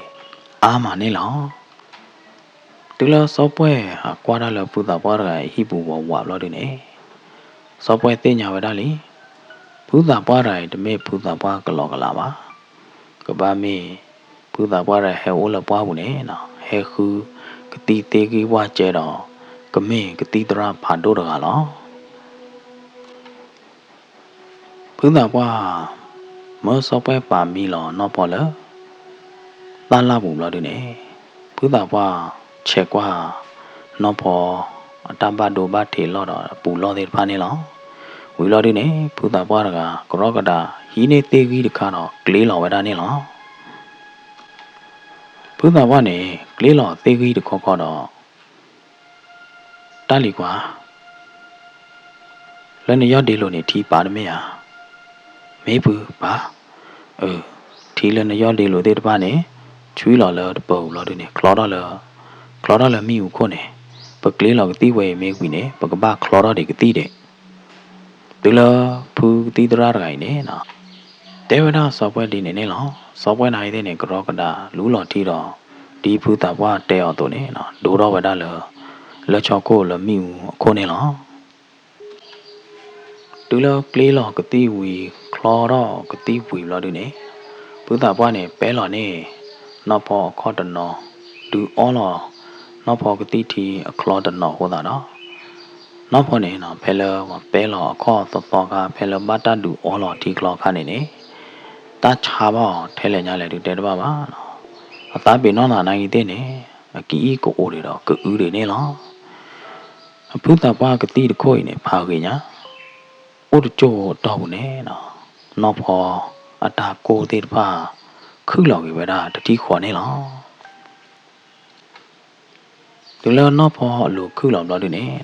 အါမးန့ၣ်လီၤ. တုၤလၢစီၤပှဲၢ်ဟးကွၢ်တၢ်လၢဖုသးပှၢ်တဂၤအံၤဟံၣ်ပူၤဝးဝးဘျီဒုန့ၣ်, စီၤပှဲၢ်သ့ၣ်ညါဝဲဒၣ်လံ, ဖုသးပှၢ်တဂၤအံၤ တမ့ၢ်ဖုသးပှၢ်ကလီကလးဘၣ်. ကဘၣ်မ့ၢ် ဖုသးပှၢ်တဂၤဟဲအိၣ်လၢပှၢ်ပူၤန့ၣ်, ဟဲဃုကသံၣ်သ့ၣ်ဂံၢ်ဝၣ်ကဲဒီး ကမ့ၢ်ကသံၣ်သရၣ်ဖးဒိၣ်တဂၤလီၤ. ဖုသးပှၢ် မၢစီၤပှဲၢ်ပာ်မံလီၤနီၢ်ဖီလၢ သၣ်လၢ်ပူၤဘျီဒုန့ၣ်, ဖုသးပှၢ်ဆဲးကွၢ်နီၢ်ဖီ အတၢ်ဘၣ်ဒိဘၣ်ထံးလီၢ်ဒီးပူၤလီၢ်သ့ၣ်တဖၣ်န့ၣ်လီၤ. ဝံၤလီၤဒုန့ၣ် ဖုသးပှၢ်တဂၤ ကရီကဒါဟံးန့ၢ်သ့ၣ်ဂံၢ်တခါဒီးကျ့လီၤဝဲဒၣ်န့ၣ်လီၤ. ဖုသးပှၢ်န့ၣ် ကျ့လီၤသ့ၣ်ဂံၢ်တခီခီဒီး တၢ်လံၤကွၢ် လၢနယီၢ်ဒ့လိာ်န့ၣ် ထံပာ်တမ့ၢ်ဧါ. မ့ၢ်ဖုပာ်, အၢ, ထံလၢနယီၢ်ဒ့လိာ်သ့ၣ်တဖၣ်န့ၣ် ဆွံလီၤလၢတပၢၤပူၤလီၤဒုန့ၣ် ချီထီၣ်လၢ, ချီထီၣ်လၢမ့ၣ်အူခိၣ်န့ၣ်, ပကျ့လီၤကသံၣ်ဝဲအံၤမ့ၢ်ဝံၤန့ၣ် ပကဘၣ်ချီထီၣ်ဒံးကသံၣ်ဒံး. တုၤလၢဖုကသံၣ်သရၣ်တဂၤအံၤန့ၣ် တဲဝဲဒၣ်စီၤပှဲၢ်ဒ်န့ၣ်န့ၣ်လီၤ. စီၤပှဲၢ်နၤအံၤသ့ၣ်န့ၣ် ကရီကဒါလူလီၤထံဒီး ဒ်ဖုသးပှၢ်တဲအီၤအသိးန့ၣ် ဒိထီၣ်ဝဲဒၣ်လၢ လၢဆီခိၣ်လၢမ့ၣ်အူအခိၣ်န့ၣ်လီၤ. တုၤလၢကျ့လီၤကသံၣ်ဝံၤ ချီထီၣ်ကသံၣ်ဝံၤဘျီဒုန့ၣ်, ဖုသးပှၢ်န့ၣ် ပဲလီၤန့ၢ်နီၢ်ဖီအခီၣ်တနီၤ, ဒုးအီလီၤနီၢ်ဖီကသံၣ်ထံအချီတနီၤအဃိသတးဒီး နီၢ်ဖီန့ၣ် ဖဲလၢပဲလီၤအခီၣ်သီသီခါ ဖဲလၢဘၣ်တၢ်ဒုးအီလီၤထံချီခါန့ၣ်န့ၣ်, တၢ်ဆါဘၣ်အီၤထဲလဲၣ်ညါလဲၣ်ဒုးတဲတဘၣ်ဘၣ်. အသးပ့ၤနီၣ်သးနၤအံၤသ့ၣ်န့ၣ် အကအံၣ်ကအိၣ်ဒံးဒီးကအုဒံးန့ၣ်လီၤ. အဖုသးပှၢ်ကသံၣ်တခိၣ်အံၤန့ၣ် ဖးဂ့ၤညါ, အိၣ်တကၠိၢ်အတီၢ်ပူၤန့ၣ် နီၢ်ဖီအတၢ်ကိၢ်သ့ၣ်တဖၣ် ခုၣ်လီၤက့ၤဝဲဒၣ်တထံၣ်ဃီန့ၣ်လီၤ. တုၤလၢနီၢ်ဖီအလိၤခုၣ်လီၤဘျီဒုန့ၣ်,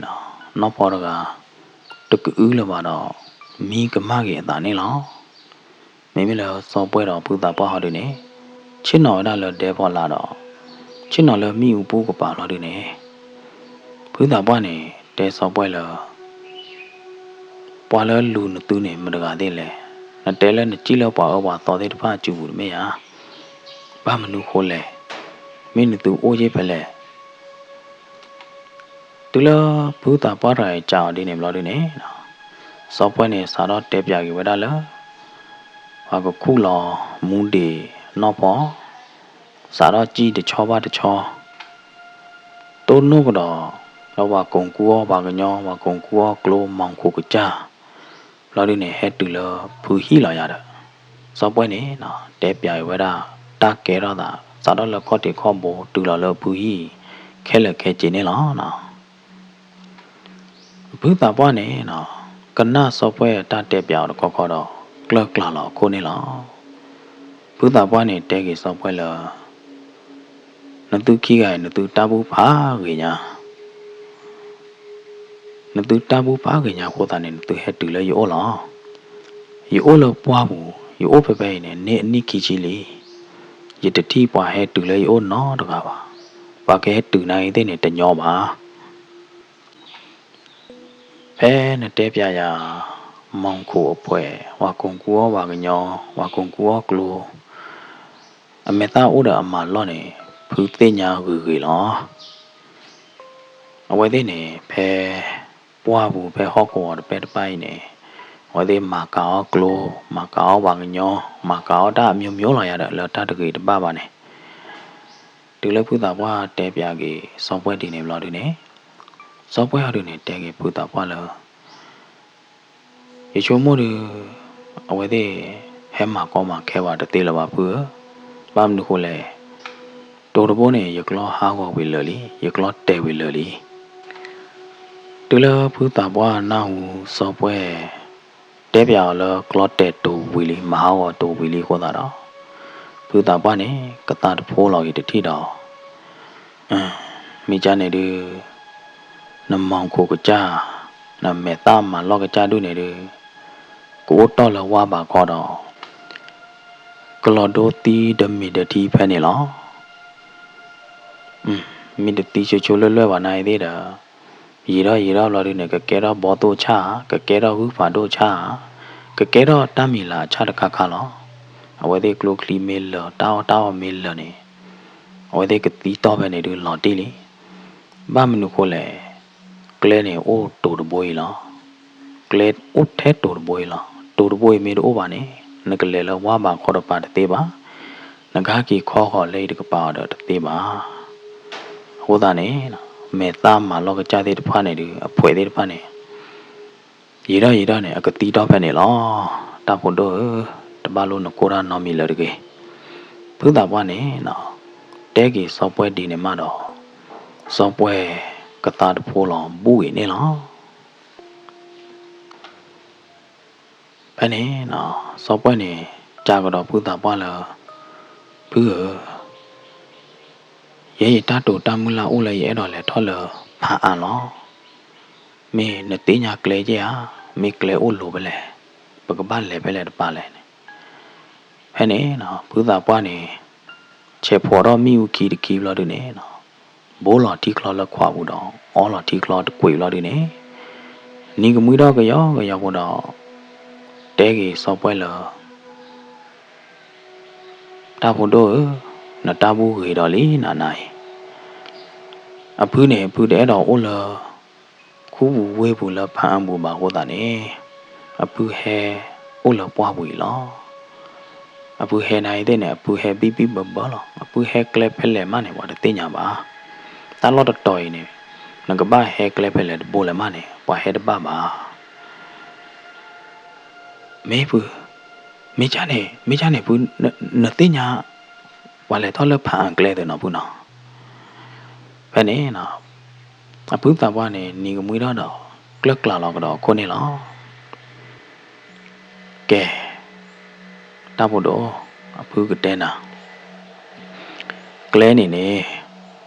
နီၢ်ဖီတဂၤ တကအုလၢၤဘၣ်ဒီး မံကမၣ်က့ၤအသးန့ၣ်လီၤ. မ့မ့ၢ်လၢစီၤပှဲၢ်ဒီးဖုသးပှၢ်ဟီဒုန့ၣ်, ဆ့ၣ်နီၤဝဲဒၣ်လၢဒဲဖီလာ်ဒီး ဆ့ၣ်နီၤလၢမ့ၣ်အူပူၤကပၤဘျီဒုန့ၣ်, ဖုသးပှၢ်န့ၣ် တဲစီၤပှဲၢ်လၢ ပှၤလၢလူၤနသုန့ၣ် မတဂၤသ့ၣ်လဲၣ်. နတဲလၢနစံၣ်လၢပှၤအၢပှၤသီသ့ၣ်တဖၣ်အစုပူၤတမ့ၢ်ဧါ. ဘၣ်မနုၤဃိလဲၣ်. မ့ၢ်နသုအိၣ်ယ့ၢ်ဖဲလဲၣ်. တုၤလၢဖုသးပှၢ်တဂၤအံၤစံးအီၤဒ်န့ၣ်ဘျီဒုန့ၣ်, စီၤပှဲၢ်န့ၣ် စးထီၣ်တဲပၠးက့ၤဝဲဒၣ်လၢ ပှၤကခူၣ်လီၤမူဒံးနီၢ်ဖီ, စးထီၣ်စံၣ်တဆီဘၣ်တဆီ တိၢ်နီၣ်ကဒီး ဒီးပှၤကိးကူအီၣ်ပှၤကညီ, ပှၤကိးကူအီၣ်ကျိ မီၤခိၣ်ကစၢ် ဘျီဒုန့ၣ် ဟဲတုၤလၢဖုဟံၣ်လီၤယၤဒီး စီၤပှဲၢ်န့ၣ် တဲပၠးအီၤဝဲဒၣ် တၢ်ကဲထီၣ်သး စးထီၣ်လၢခီၣ်ထံးခီၣ်ဘိ တုၤလီၤလၢဖုဟံၣ် ခဲလၢာ်ခဲဆ့န့ၣ်လီၤ. ဖုသးပှၢ်န့ၣ် ကနၣ်စီၤပှဲၢ်တၢ်တဲပၠးအီၤတခီခီဒီး ကျၢၢ်ကျၢ်လီၤအခိၣ်န့ၣ်လီၤ. ဖုသးပှၢ်န့ၣ် တဲက့ၤစီၤပှဲၢ်လၢ နသုခံဂၤအံၤ နသုတၢ်ဘူၣ်ဖးဂ့ၤညါ နသုတၢ်ဘူၣ်ဖးဂ့ၤညါအဃိသတးန့ၣ် နသုဟဲတုၤလၢယအိၣ်လီၤ. ယအိၣ်လၢပှၢ်ပူၤ, ယအိၣ်ဖဲဖဲအံၤန့ၣ် န့ၢ်အနံၣ်ခံဆံလံ. ယတထံၣ်ပှၤဟဲတုၤလၢယအိၣ်နီတဂၤဘၣ်. ပှၤကဟဲတုၤနၤအံၤသ့ၣ်န့ၣ် တညီဘၣ်. ဖဲနတဲပၠးယၤ မီၤခိၣ်အဖှဲး, ပှၤကိးကူအီၣ်ပှၤကညီ, ပှၤကိးကူအီၣ်ကျိ အမဲာ်သၣ်အိၣ်ဒီးအမၤလီၢ်န့ၣ် ဖုသ့ၣ်ညါဂ့ၤဂ့ၤလီၤ. အဝဲသ့ၣ်န့ၣ် ဖဲပှၢ်ပူၤ ဖဲဟီၣ်ကဝီၤတပဲတပၢ်အံၤန့ၣ် အဝဲသ့ၣ်မၤကၤအီၣ်ကျိ, မၤကၤအီၣ်ပှၤကညီ, မၤကၤအီၣ်တၢ်အမျိုးမျိုးလီၤယၤဒီး လၢတၢ်တဂ့ၤတဘၣ်ဘၣ်န့ၣ်. တုၤလၢဖုသးပှၢ်တဲပၠးက့ၤစီၤပှဲၢ်ဒ်န့ၣ်ဘျီဒုန့ၣ်, စီၤပှဲၢ်အီၤဒုန့ၣ် တဲက့ၤဖုသးပှၢ်လၢ ယဆိကမိၣ်ဒုး အဝဲသ့ၣ် ဟဲမၤကီမၤခဲဝဲတသ့လၢၤဘၣ်ဖုဧၢ, ဘၣ်မနုၤဃိလဲၣ်. တိၤတဘိန့ၣ် ယကျီဟးဂီၤဝံၤလၢာ်လံ, ယကျီတဲာ်ဝံၤလၢာ်လံ. တုၤလၢဖုသးပှၢ်နၢ်ဟူစီၤပှဲၢ် တဲပၠးအီၤလၢကျီတဲာ်တိၤဝံၤလံ မၤဟးဂီၤတိၤဝံၤလံအဃိသတးဒီး ဖုသးပှၢ်န့ၣ် ကသးတဖိလီၤက့ၤတထံၣ်ဒီး မ့ၢ်ကန့ၣ်ဒုး နမီၤခိၣ်ကစၢ်, နမဲာ်သၣ်မၤလီၢ်ကစၢ်ဒုးန့ၣ်ဒုး ကအိၣ်တီၢ်လၢဝါဘးခီဒီး ကလီၤဒိသံဒီးမ့ၢ်ဒီးထံဖဲန့ၣ်လီၤ. မ့ၢ်တသံဆိဆိလၢၢ်လၢၢ်ဘၣ်နၤအံၤသ့ၣ်ဒီး ယံာ်ထီၣ်ယံာ်ထီၣ်ဘျီဒုးန့ၣ် ကကဲထီၣ်ဘီသိၣ်ဆၣ်ဧါ, ကကဲထီၣ်ဂုၢ်ဖးဒိၣ်ဆၣ်ဧါ, ကကဲထီၣ်တၢ်မံၤလၤအဆၣ်တခါခါလီၤ. အဝဲသ့ၣ်ကျိချံမ့ၢ်လၢာ် တၢ်အီၣ်တၢ်အီမ့ၢ်လၢာ်န့ၣ် အဝဲသ့ၣ်ကသံတီၢ်ဖဲန့ၣ်ဒုးလီၤတံၢ်လံ. ဘၣ်မနုၤဃိလဲၣ်, ကျဲန့ၣ်အိၣ်တိၤတဘိအံၤလီၤ. ကျဲအိၣ်ထဲတိၤတဘိအံၤလီၤ. တိၤတဘိအံၤမ့ၢ်တအိၣ်ဘၣ်န့ၣ် နကလဲၤလၢဝါဘးခီတပၤတသ့ဘၣ်. နကဟဲက့ၤခီဃီၤလၢအံၤတကပၤအီၤဒီးတသ့ဘၣ်. အဃိသတးန့ၣ် မဲာ်သၣ်မၤလီၢ်ကစၢ်သ့ၣ်တဖၣ်န့ၣ်ဒုး အဖှဲးသ့ၣ်တဖၣ်န့ၣ် ယံာ်ထီၣ်ယံာ်ထီၣ်န့ၣ် အကသံတီၢ်ဖဲန့ၣ်လီၤ. တၢ်ဖိဒိၣ်ဧၢ, တဘၣ်လိၣ်နကိၢ်တၢ်နီတမံၤလၢၤတဂ့ၤ. ဖုသးပှၢ်န့ၣ် တဲက့ၤစီၤပှဲၢ်ဒ်န့ၣ်မးဒီး စီၤပှဲၢ်ကသးတဖိလီၤဘူၣ်ဂ့ၤန့ၣ်လီၤ. ဖဲန့ၣ် စီၤပှဲၢ်န့ၣ် စံးကဒီးဖုသးပှၢ်လၢ ဖုဧၢ, ယဲယတၢ်တိာ်တၢ်မုၢ်လၢ်အိၣ်လၢယအဲၣ်ဒိးလဲၤထီၣ်လၢဖးအါလီၤ. မ့ၢ်နသ့ၣ်ညါကျဲယဲဧါ, မ့ၢ်ကျဲအိၣ်လိၤဖဲလဲၣ်, ပကဘၣ်လဲၤဖဲလဲၣ်တပၤလဲၣ်န့ၣ်. ဖဲန့ၣ် ဖုသးပှၢ်န့ၣ် ဆဲးဖှိးထီၣ်မ့ၣ်အူခံတခံဘျီဒုန့ၣ် ဘိလီၤထံချီလၢခွးပူၤဒီး အီလီၤထံချီတကွံာ်ဘျီဒုန့ၣ် နံၤကမှံထီၣ်ကယီကယီဖိဒီး တဲက့ၤစီၤပှဲၢ်လၢ တၢ်ဖိဒိၣ်ဧၢ, နတၢ်ဘူၣ်ဂ့ၤဒီးလံနၤနၤအံၤ. အဖုန့ၣ် အဖုတအဲၣ်ဒိးအိၣ်လၢ ခူပူၤဝ့ၢ်ပူၤလၢဖးအါပူၤဘၣ်အဃိသတးန့ၣ် အဖုဟဲအိၣ်လၢပှၢ်ပူၤအံၤလီၤ. အဖုဟဲနၤအံၤသ့ၣ်န့ၣ် အဖုဟဲဘံၣ်ဘံၣ်ဘၢဘၢလီၤ. အဖုဟဲကျဲဖဲလဲၣ်မးန့ၣ် ပှၤတသ့ၣ်ညါဘၣ်. တၢ်လီၢ်တတီၤအံၤန့ၣ် နကဘၣ်ဟဲကျဲဖဲလဲၣ်တဘိလဲၣ်မးန့ၣ် ပှၤဟဲတဘၣ်ဘၣ်. မ့ၢ်ဖု, မ့ၢ်ကန့ၣ်, မ့ၢ်ကန့ၣ်ဖု, နသ့ၣ်ညါ ပှၤလဲၤထီၣ်လၢဖးအါကျဲသ့ၣ်နီၤဖုနီၤ. ဖဲန့ၣ် အဖုသးပှၢ်န့ၣ် နံၤကမှံထီၣ်ဒီး ကျၢၢ်ကျးလီၤကဒီးအခိၣ်န့ၣ်လီၤ. ကဲ, တၢ်ဖိဒိၣ်, အဖုကတဲနၤ, ကျဲန့ၣ်န့ၣ်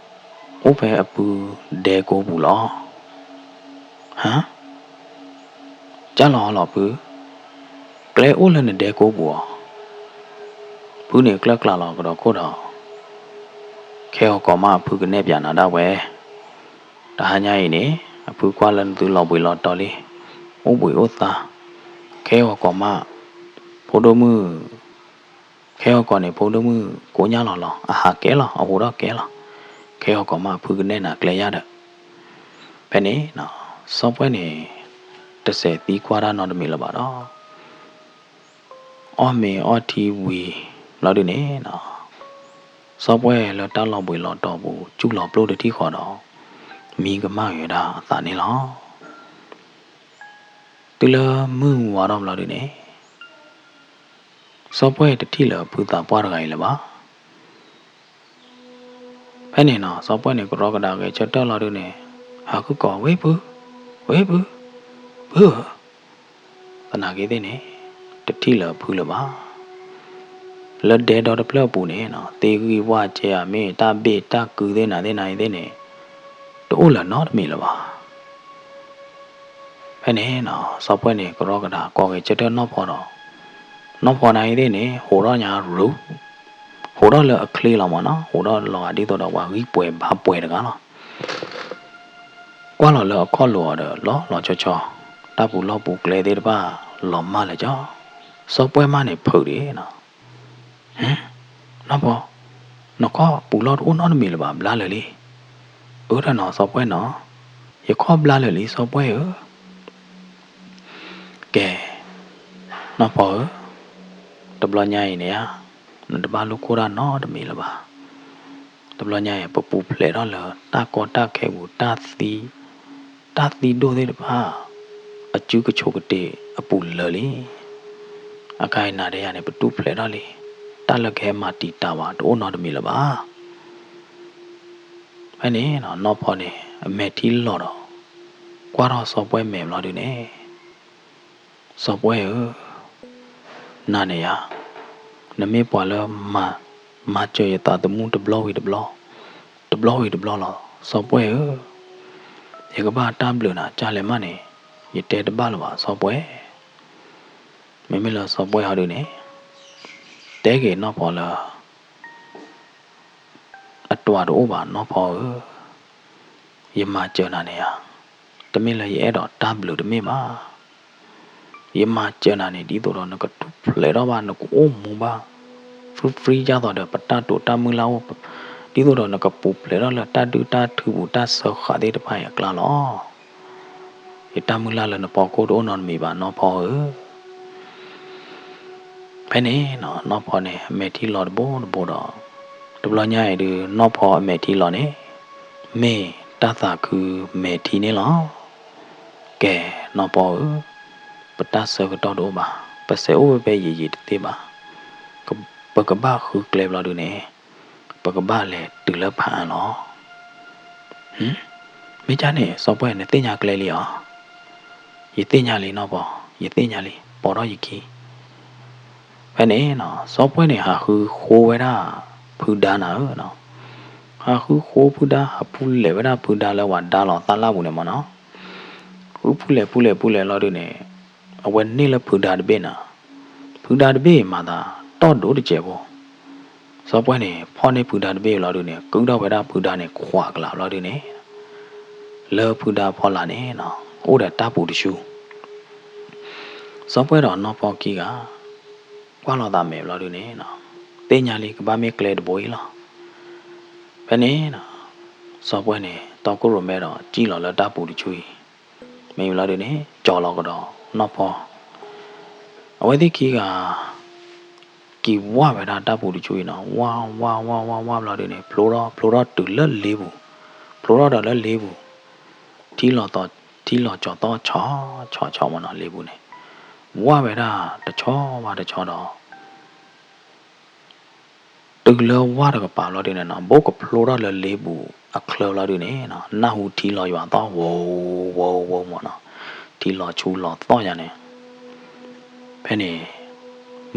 အိၣ်ဖဲအဖုဒဲကိပူၤလီၤ. ဟါ, ကၢ်လီၤလီၤဖု, ကျဲအိၣ်လၢနဒဲကိပူၤဧါ. ဖုန့ၣ်ကျၢၢ်ကျးလီၤကဒီးခိၣ်ဒီး ခဲအံၤကိးမး အဖုကနဲၣ်ပၠးနၤဒၣ်ဝဲ. တဟါညါအံၤန့ၣ် အဖုကွၢ်လၢနသုလီၤဘှံးလီၤတီၤလံ, အိၣ်ဘှံးအိၣ်သါ, ခဲဂီၤကီးမး, ဖိဒိၣ်မုၣ်, ခဲဂီၤကီးန့ၣ် ဖိဒိၣ်မုၣ်ကိးညါလီၤလီၤ အဟးကဲလီၤ အဟးထီၣ်ကဲလီၤ, ခဲဂီၤကီးမး အဖုကနဲၣ်နၤကျဲယါဒီး, ဖဲန့ၣ်နီၤ စီၤပှဲၢ်န့ၣ် တစဲးသံကွၢ်တၢ်နီတမံၤလၢၤဘၣ်ဒီး အီၣ်မ့ၤအီထံဝံၤလီၤဒုန့ၣ်နီၤ, စီၤပှဲၢ်လၢတၢ်လီၤဘှံးလီၤတီၤပူၤ စူၢ်လီၤပျိၢ်တထံၣ်ဃီဒီး မံကမၣ်ဂ့ၤဝဲဒၣ်အသးန့ၣ်လီၤ. တုၤလၢမုၢ်ဝါထီၣ်ဘျီဒုန့ၣ် စီၤပှဲၢ်တထံၣ်လၢၤဖုသးပှၢ်တဂၤအံၤလၢၤဘၣ်. ဖဲန့ၣ်နီၤ စီၤပှဲၢ်န့ၣ် ကရီကဒါဂဲၤဆၢထၢၣ်လီၤဒုန့ၣ် ဟးဃုကိး ဝ့ၢ်ဖု, ဝ့ၢ်ဖု, ဖုဧၢ, သနာ်က့သ့ၣ်န့ၣ် တထံၣ်လၢၤဖုလၢၤဘၣ်. လၢဒဲဒီတဖျၢၣ်အပူၤန့ၣ်နီၤ သ့ၣ်ဂံၢ်ဝၣ်ကဲဧါ မ့ၢ်တၢ်ဘ့ၣ်တၢ်ကုသ့ၣ်နၤသ့ၣ်နၤအံၤသ့ၣ်န့ၣ် တအိၣ်လၢၤနီတမံၤလၢၤဘၣ်. ဖဲန့ၣ်နီၤ စီၤပှဲၢ်န့ၣ် ကရီကဒါကိးဂဲၤဆၢထၢၣ်နီၢ်ဖီဒီး နီၢ်ဖီနၤအံၤသ့ၣ်န့ၣ် ဟးထီၣ်ညါရူၤ, ဟးထီၣ်လၢအချ့လီၤမးနီၤ ဟးထီၣ်လီၤဂာ်ဒ်သိးဒီးပှၤဂံၢ်ပှဲၤဘါပှဲၤတဂၤလီၤ. ကွၢ်လီၤလၢအခီၣ်လိၤအီၤဒီး လီၤလီၤဆီဆီ, တၢ်ပူၤလီၢ်ပူၤကျဲသ့ၣ်တဖၣ် လီၤမၢ်လၢၤကၠီ, စီၤပှဲၢ်မးန့ၣ်ဖုးဒံးနီၤ ဟ့, နီၢ်ဖီ, နခီၣ်ပူၤလီၢ်တအိၣ်နီတမံၤလၢၤဘၣ် ဘျါလၢာ်လံ. အၢ တၢ်နီၤ စီၤပှဲၢ်နီၤ, ယခီၣ်ဘျါလၢာ်လံ စီၤပှဲၢ်ဧၢ. ကဲ, နီၢ်ဖီဧၢ, တဘျီညါအံၤန့ၣ်ဧါ, နတဘၣ်လိၣ်ခိၣ်တၢ်နီတမံၤလၢၤဘၣ်. တဘျီညါအံၤ ပပူၤဖျဲးထီၣ်လၢတၢ်ကီတၢ်ခဲပူၤ တၢ်သံ, တၢ်သံဒိၣ်သ့ၣ်တဖၣ် အစုကဆိးကတ့ၤအပူၤလၢာ်လံ. အခါအံၤနၤဒီးယၤန့ၣ် ပတူၢ်ဖျဲးထီၣ်လံ. တၢ်လၢကဟဲမၤတံာ်တာ်ပှၤတအိၣ်နီတမံၤလၢၤဘၣ်. ဖဲန့ၣ်နီၤ နီၢ်ဖီန့ၣ် အမဲာ်ထံလီၤဒီး ကွၢ်ထီၣ်စီၤပှဲၢ်မဲာ်ဘျီဒုန့ၣ် စီၤပှဲၢ်ဧၢ, နၤန့ၣ်ယၤ, နမ့ၢ်ပှၤလၢမၤ, မၤစၢၤယသးသမူတဘျီဝံၤတဘျီ, တဘျီဝံၤတဘျီလီၤ စီၤပှဲၢ်ဧၢ. ယကဘၣ်တၢ်ဘျုးနၤကၢ်လဲၣ်မးန့ၣ် ယတဲတဘၣ်လၢၤဘၣ် စီၤပှဲၢ်. မ့မ့ၢ်လၢစီၤပှဲၢ်ဟီဒုန့ၣ် တဲက့ၤနီၢ်ဖီလၢ အတၢ်တအိၣ်ဘၣ် နီၢ်ဖီဧၢ, ယမၤစၢၤနၤန့ၣ်ဧါ, တမ့ၢ်လၢယအဲၣ်ဒိးတၢ်ဘျုးတမ့ၢ်ဘၣ်. ယမၤစၢၤနၤန့ၣ် ဒ်သိးဒီးနကထူၣ်ဖျဲးထီၣ်ဘၣ် နကအိၣ်မူဘၣ် free free ဒ်သိးဒီးပတၢ်တိာ်တၢ်မုၢ်လၢ်အိၣ်, ဒ်သိးဒီးနကပူၤဖျဲးထီၣ်လၢတၢ်ဒုၣ်တၢ်ထုပူၤ တၢ်စၢဃာ်သ့ၣ်တဖၣ်အံၤအကျါလီၤ. ယတၢ်မုၢ်လၢ်လၢနဖီခိၣ်တအိၣ်နီတမံၤဘၣ် နီၢ်ဖီဧၢ. ဖဲန့ၣ်နီၤ နီၢ်ဖီန့ၣ် အမဲာ်ထံလီၤတဘိတဘိဒီး တဘျီညါအံၤဒုး နီၢ်ဖီအမဲာ်ထံလီၤန့ၣ် မ့ၢ်တၢ်သးခုမဲာ်ထံန့ၣ်လီၤ. ကဲ နီၢ်ဖီဧၢ, ပတၢ်ဆၢကတီၢ်တအိၣ်ဘၣ်, ပစဲးအိၣ်ဝဲဖဲယံာ်ယံာ်တသ့ဘၣ်. ပကဘၣ်ဃုကျဲဘျီဒုးန့ၣ် ပကဘၣ်လဲၤတုၤလၢဖးအါလီၤ. မ့ၢ်ကၢ်န့ၣ် စီၤပှဲၢ် နသ့ၣ်ညါကျဲလံဧါ. ယသ့ၣ်ညါလံနီၢ်ဖီ, ယသ့ၣ်ညါလံ ပိာ်ထီၣ်ယခံ. ဖဲန့ၣ်နီၤ စီၤပှဲၢ်န့ၣ် ဟးဃုဃိဝဲဒၣ်ဖုဒါနၤဧၢနီၤ, ဟးဃုဃိဖုဒါ ဟးဖူလဲၤဝဲဒၣ်ဖုဒါလၢပှၤဒါလီၤသၣ်လၣ်ပူၤန့ၣ်မးနီၤ, ဃုဖူလဲၤဖူလဲၤဖူလဲၤလီၤဒုးန့ၣ် အဝဲန့ၢ်လၢဖုဒါတဘ့ၣ်နီၤ, ဖုဒါတဘ့ၣ်မၤသးတီၢ်ဒိၣ်တစဲးဖိ စီၤပှဲၢ်န့ၣ် ဖီၣ်န့ၢ်ဖုဒါတဘ့ၣ်လီၤဒုးန့ၣ် ကုၣ်ထီၣ်ဝဲဒၣ်ဖုဒါန့ၣ် ခွးကလးလီၤဒုးန့ၣ်, လၢဖုဒါဖီလာ်န့ၣ်နီၤ အိၣ်ဒီးတၢ်ပူၤတဆူ စီၤပှဲၢ်ဒီးနီၢ်ဖီခံဂၤ ကွၢ်လိာ်သးမဲာ်ဘျီဒုးန့ၣ်နီၤ သ့ၣ်ညါလံ ကဘၣ်မ့ၢ်ကျဲတဘိအံၤလီၤ. ဖဲန့ၣ်နီၤ စီၤပှဲၢ်န့ၣ် တီခိၣ်ရိၣ်မဲဒီး စံၣ်လီၤလၢတၢ်ပူၤတဆူအံၤ, မ့ၢ်ဘျီဒုးန့ၣ် ကၠီၤလီၤကဒီးနီၢ်ဖီ အဝဲသ့ၣ်ခံဂၤ က့ၤဝၢ်ဝဲဒၣ်တၢ်ပူၤတဆူအံၤနီၤ, ဝၢ်ဝၢ်ဝၢ်ဝၢ်ဝၢ်ဘျီဒုးန့ၣ် ဖျိထီၣ်ဖျိထီၣ်တုၤလၢလ့ပူၤ, ဖျိထီၣ်ဒီးလၢလ့ပူၤ, ထံလီၤသီ, ထံလီၤကၠီၤသီၣ်ဆီဆီဆီမးနီၤ လ့ပူၤန့ၣ်, ဝၢ်ဝဲဒၣ်တဆီဘၣ်တဆီဒီး တုၤလၢဝၢ်တကပၤဘျီဒုးန့ၣ်နီၤ ဘိၣ်ကဖျိထီၣ်လၢလ့ပူၤအချၢဘျီဒုးန့ၣ်နီၤ နၢ်ဟူထံလီၤယွၤသီၣ်ဝီၤဝီၤဝီၤမးနီၤ, ထံလီၤဆူလီၤသီၣ်ယၤန့ၣ်, ဖဲန့ၣ်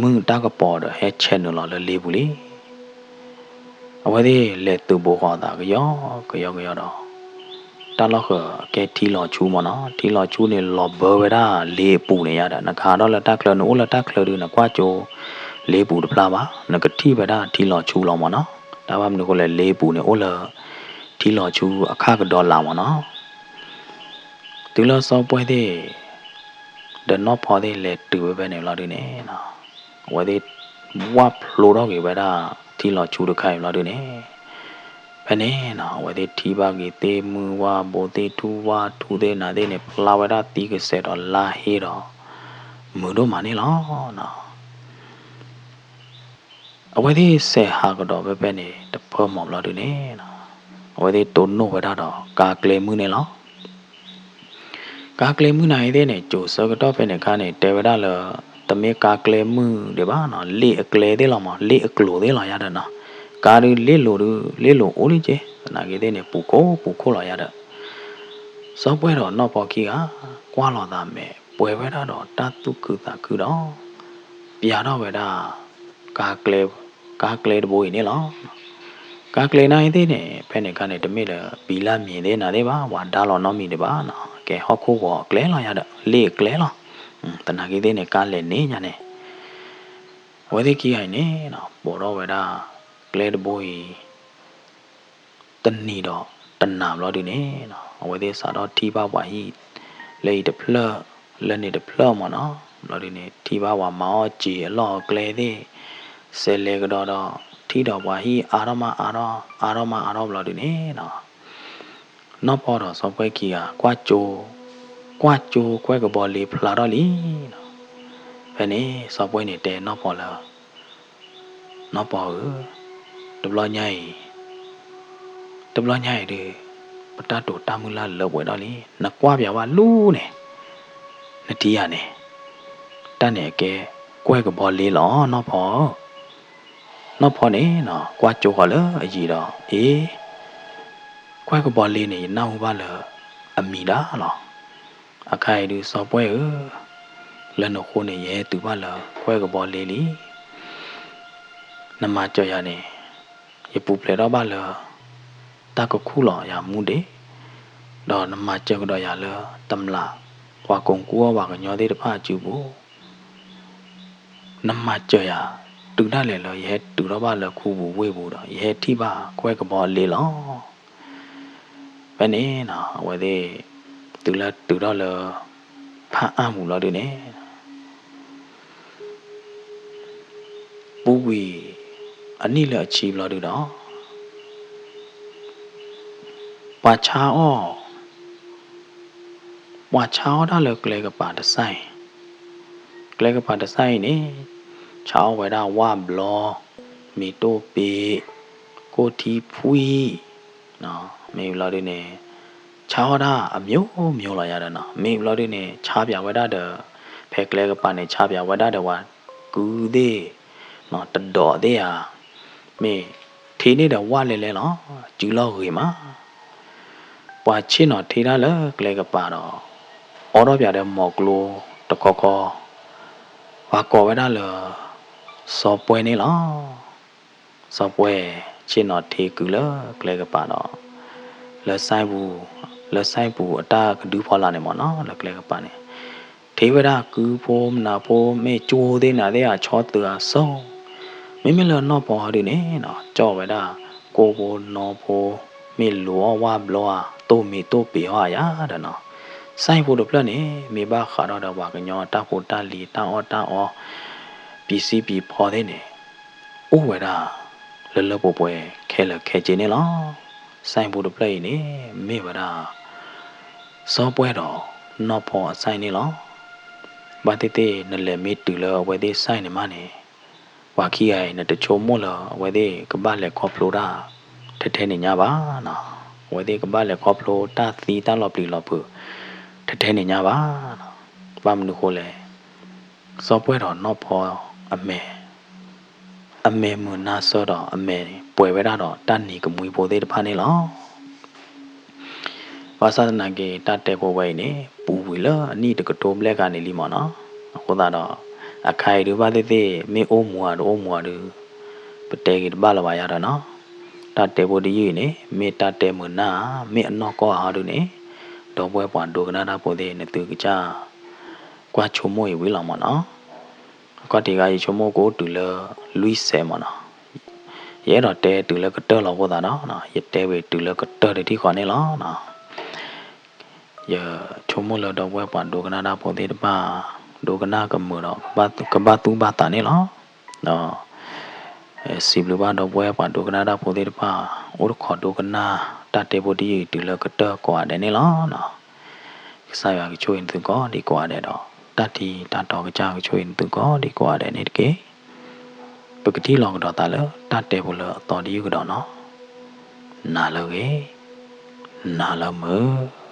မုၢ်တၢ်ကပီၤဒီးဟဲဆဲးနုာ်လီၤလၢလ့ပူၤလံ. အဝဲသ့ၣ်လဲၤသုးဘိဃီၤအသးကယီကယီကယီဒီး တၢ်လီၢ်ဃၢၤအကဲထံလီၤဆူမးနီၤ, ထံလီၤဆူန့ၣ်လီၤဘၢဝဲဒၣ်လ့အပူၤန့ၣ်ယါဒီး နကဟးထီၣ်လၢတၢ်ချၢ နအိၣ်လၢတၢ်ချၢဒုး နကွၢ်ကၠိလ့ပူၤတဖျါဘၣ်, နကထံၣ်ဝဲဒၣ်ထံလီၤဆူလီၤမးနီၤ. တၢ်ဘၣ်မနုၤဃိလဲၣ် လ့ပူၤန့ၣ်အိၣ်လၢ ထံလီၤဆူအခၣ်ကဒီးလၢ်မ့ၢ်နီၤ. တုၤလၢစီၤပှဲၢ်သ့ၣ် ဒီးနီၢ်ဖီသ့ၣ်လဲၤတုၤဝဲဖဲန့ၣ်ဘျီဒုန့ၣ်, အဝဲသ့ၣ် ဝၢ်ဖျိးထီၣ်က့ၤဝဲဒၣ် ထံလီၤဆူတခါအံၤဘျီဒုန့ၣ်, ဖဲန့ၣ်နီၤ အဝဲသ့ၣ်ထံၣ်ဘၣ်က့ၤသ့ၣ်မုၢ်ဝၣ်ဘိသ့ၣ်ထူၣ်ဝၣ်ထူသ့ၣ်နၤသ့ၣ်န့ၣ် ဖျါဝဲဒၣ်သံကစဲးဒီးလါဟ့ဒီး မုာ်ဒိၣ်မးန့ၣ်လီၤ. အဝဲသ့ၣ်စဲးဟးကဒီးဖဲဖဲန့ၣ် တဖၢမီၤဘျီဒုန့ၣ်, အဝဲသ့ၣ်တိၢ်နီၣ်ဝဲဒၣ်ဒီးကါကျဲမုၢ်န့ၣ်လီၤ. ကါကျဲမုၢ်နၤအံၤသ့ၣ်န့ၣ် စိၤဆၢကတီၢ်ဖဲန့ၣ်အခါန့ၣ် တဲဝဲဒၣ်လၢ တမ့ၢ်ကါကျဲမုၢ်ဒံးဘၣ်နီၤ, လ့ၣ်အကျဲသ့ၣ်လီၤမး, လ့ၣ်အကျိၤသ့ၣ်လီၤယၤဒီးနီၤ, ကါဒုလ့ၣ်လိၤဒု လ့ၣ်လိၤအိၣ်လံက့, သနာ်က့သ့ၣ်န့ၣ် ပူၤခိၣ်ပူၤခိၣ်လီၤယၤဒီး စီၤပှဲၢ်ဒီးနီၢ်ဖီခံဂၤ ကွၢ်လီၤသးမဲာ် ပှဲၤဝဲဒၣ်ဒီးတၢ်သူၣ်ခုသးခုဒီး ပျးထီၣ်ဝဲဒၣ် ကါကျဲ ကါကျဲတဘိအံၤန့ၣ်လီၤ. ကါကျဲနၤအံၤသ့ၣ်န့ၣ် ဖဲန့ၣ်အခါန့ၣ် တမ့ၢ်လၢ ပံလၢမံၤသ့ၣ်နၤသ့ၣ်ဘၣ်, ပှၤဒါလီၤနီတမံၤဒံးဘၣ်နီၤ, ကဲဟီၣ်ခိၣ်ဂီၤအကျဲလီၤယၤဒီး လ့ၣ်အကျဲလီၤ. သနာ်က့သ့ၣ်န့ၣ် ကါလဲၤန့ၣ်ညါန့ၣ် အဝဲသ့ၣ်ခံဂၤအံၤန့ၣ် ပိာ်ထီၣ်ဝဲဒၣ် ကျဲတဘိအံၤ တနံၤဒီးတနၤဘျီဒုန့ၣ် အဝဲသ့ၣ်စးထီၣ်ထံၣ်ဘၣ်ပှၤဟံၣ် လၢအံၤတဖျၢၣ် လၢန့ၣ်တဖျၢၣ်မ့ၢ်နီၤ, ဘျီဒုန့ၣ် ထံၣ်ဘၣ်ပှၤမၤအီၣ်စ့အလီၢ်အကျဲသ့ၣ် စဲးလဲၤကဒီးဒီး ထံၣ်ဒီးပှၤဟံၣ်အါထီၣ်မးအါထီၣ် အါထီၣ်မးအါထီၣ်ဘျီဒုန့ၣ် နီၢ်ဖီဒီးစီၤပှဲၢ်ခံဂၤ ကွၢ်ကၠိ ကွၢ်ကၠိကွဲၢ်ကဘီလ့ဖျါထီၣ်လံနီၤ. ဖဲန့ၣ် စီၤပှဲၢ်န့ၣ်တဲနီၢ်ဖီလၢ နီၢ်ဖီဧၢ, တဘျီညါအံၤ တဘျီညါအံၤဒုး ပတၢ်တိာ်တၢ်မုၢ်လၢ်လၢပှဲၤထီၣ်လံ, နကွၢ်ပၠးဝဲလူန့ၣ် နထံၣ်ဧါန့ၣ်, တၢ်န့ၣ်အကဲ ကွဲၢ်ကဘီလ့လီၤ နီၢ်ဖီဧၢ. နီၢ်ဖီန့ၣ်နီၤ ကွၢ်ကၠိဃီၤလၢအယံၤဒီး အ့ ကွဲၢ်ကဘီလ့န့ၣ် ယနၢ်ဟူဘၣ်လၢအမံၤဒၣ်လီၤ. အခါအံၤဒုး စီၤပှဲၢ်ဧၢ, လၢနဃိန့ၣ် ယဟဲတုၤဘၣ်လၢကွဲၢ်ကဘီလ့လံ. နမၤစၢၤယၤန့ၣ် ယပူၤဖျဲးထီၣ်ဘၣ်လၢ တၢ်ကခူၣ်လီၤယၤမူဒ့ၣ်, ဒီးနမၤစၢၤကဒီးယၤလၢတမျး ပှၤကိးကူအီၣ်ပှၤကညီသ့ၣ်တဖၣ်အစုပူၤ နမၤစၢၤယၤ တုၤဒၣ်လဲာ်လၢယဟဲတုၤထီၣ်ဘၣ်လၢခူပူၤဝ့ၢ်ပူၤဒီး ယဟဲထံၣ်ဘၣ်ကွဲၢ်ကဘီလ့လီၤ. ဖဲန့ၣ်နီၤ အဝဲသ့ၣ် တုၤလၢတုၤထီၣ်လၢ ဖးအၣ်ပူၤလီၤဒုန့ၣ် ပူၤကွံာ်အနံၣ်လၢအဆံဘျီဒုဒီး ပှၤဆါအီၣ် ပှၤဆါအီၣ်တၢ်လၢကျဲကပၤတစၢ်အံၤ, ကျဲကပၤတစၢ်အံၤန့ၣ် ဆါအီၣ်ဝဲဒၣ်ဝၣ်ဘျီ, မ့ၤတိၢ်ပ့ၤ, ကိၣ်ထံဖှံ, မ့ၢ်ဘျီဒုန့ၣ် ဆါအီၣ်တၢ်အမျိုးမျိုးလီၤယၤဒီးနီၤ, မ့ၢ်ဘျီဒုန့ၣ် ဆါပၠးဝဲဒၣ်ဒီး ဖဲကျဲကပၤန့ၣ် ဆါပၠးဝဲဒၣ်ဒီးပှၤကုသ့ၣ် တဒီးသ့ၣ်ဧါ, မ့ၢ်ထံန့ၣ်ဒီးဝၣ်လဲလဲလီၤ, စုလီၢ်ဂ့ၤမး ပှၤဆ့ၣ်နီၤထ့တၢ်လၢကျဲကပၤဒီး အိးထီၣ်ပၠးဒီးမိၤကျိတခီခီ, ပှၤကိးဝဲဒၣ်လၢ စီၤပှဲၢ်န့ၣ်လီၤ. စီၤပှဲၢ်ဆ့ၣ်နီၤထ့ကုလၢကျဲကပၤဒီး လၢစဲပူၤ လၢစဲပူၤအတၢ်ကဒုဖီလာ်န့ၣ်မ့ၢ်နီၤ လၢကျဲကပၤန့ၣ် ထ့ဝဲဒၣ်ကုဖိမနၤဖိ မ့ၢ်ကၠိသ့ၣ်နၤသ့ၣ်ဧါ ဆီသုးအစိ မ့မ့ၢ်လၢနီၢ်ဖီဒုန့ၣ်နီၤ ကၠီၣ်ဝဲဒၣ် ကိၣ်ဖိနီဖိ မ့ၢ်လိၤအီၣ်ဝၣ်ဘျီဧါ တိၢ်မ့ၤတိၢ်ပ့ၤအီၣ်ဧါယၤဒီးနီၤ, စဲပူၤတဖျၢၣ်န့ၣ် မ့ၢ်ဘၣ်ဃးဒီးဒီးပှၤကညီတၢ်ဖိတၢ်လံၤ တၢ်အီၣ်တၢ်အီ ပံၤစံပံၤဖီသ့ၣ်န့ၣ် အိၣ်ဝဲဒၣ် လၢလၢပှဲၤပှဲၤခဲလၢာ်ခဲဆ့န့ၣ်လီၤ. စဲပူၤတဖျၢၣ်အံၤန့ၣ် မ့ၢ်ဝဲဒၣ် စီၤပှဲၢ်ဒီးနီၢ်ဖီအစဲန့ၣ်လီၤ. ဘၣ်သ့ၣ်သ့ၣ်နလဲၤမ့ၢ်တုၤလၢအဝဲသ့ၣ်စဲန့ၣ်မးန့ၣ် ပှၤခံဂၤအံၤ နတဆိကမိၣ်လၢအဝဲသ့ၣ်ကဘၣ်လဲၤခီဖျိတၢ် ထဲထဲန့ၣ်ညါဘၣ်နီၤ, အဝဲသ့ၣ်ကဘၣ်လဲၤခီဖျိတၢ်သံတၢ်လီၤပျံၤလီၤဖုး ထဲထဲန့ၣ်ညါဘၣ်နီၤ, ဘၣ်မနုၤဃိလဲၣ် စီၤပှဲၢ်ဒီးနီၢ်ဖီအမဲာ် အမဲာ်မုာ်နါဆၢဒီးအမဲာ်ပှဲၤဝဲဒၣ်ဒီးတၢ်နံၤကမှံဖိသ့ၣ်တဖၣ်န့ၣ်လီၤ. ဘၣ်ဆၣ်သနာ်က့ တၢ်တဲဖိဝဲအံၤန့ၣ် ပူၤကွံာ်လၢအနံၣ်တကထိဘျဲၣ်ဂၤန့ၣ်လံမ့ၢ်နီၤ, အဃိသတးဒီး အခါအံၤဒုးဘၣ်သ့ၣ်သ့ၣ် မ့ၢ်အိၣ်မူဧါတအိၣ်မူဧါဒုး ပတဲက့ၤတဘၣ်လၢၤဘၣ်ယၤဒီးနီၤ, တၢ်တဲဖိတယုၢ်အံၤန့ၣ် မ့ၢ်တၢ်တဲမုာ်နၢ်ဧါ မ့ၢ်အနီၢ်ကီၢ်ဧါဟီဒုးန့ၣ် ဒီပုၢ်ဝဲၢ်ပှၤဒိကနၣ်တၢ်ဖိသ့ၣ် နသုကစၢ် ကွၢ်ဆိကမိၣ်အံၤဝံၤလီၤမ့ၢ်နီၤ. အခီၣ်ထံးဂၤ ယဆိကမိၣ်ကအိၣ်တုၤလၢလွံၢ်စဲးမ့ၢ်နီၤ. ယအဲၣ်ဒိးတဲတုၤလၢကတၢၢ်လီၤအဃိသတးဒီး ယတဲဝံၤတုၤလၢကတၢၢ်တထံၣ်ဃီန့ၣ်လီၤ. ယဆိကမိၣ်လၢဒီပုၢ်ဝဲၢ်ပှၤဒိကနၣ်တၢ်ဖိသ့ၣ်တဖၣ် ဒိကနၣ်ကမုာ်ဒီး ကဘၣ်သူၣ်ဘၣ်သးန့ၣ်လီၤ. ဒီး စံးဘျုးဘၣ်ဒီပုၢ်ဝဲၢ်ပှၤဒိကနၣ်တၢ်ဖိသ့ၣ်တဖၣ် အိၣ်တခီဒိကနၣ်တၢ်တဲဖိတယုၢ်အံၤတုၤလၢကတၢၢ်ကိးဂၤဒဲးန့ၣ်လီၤ. ကစၢ်ယွၤကဆိၣ်ဂ့ၤနသုကိးဒံကိးဂၤဒဲးဒီး တၢ်ထံတၢ်တီကစၢ်ကဆိၣ်ဂ့ၤနသုကိးဒံကိးဂၤဒဲးန့ၣ်တက့ၢ်. ပကထံၣ်လိာ်ကဒီးသးလၢတၢ်တဲဖိလၢအသီတယုၢ်ကဒီးနီၤ. နၤလၢအဂ့ၤ, နၤလၢမုာ်.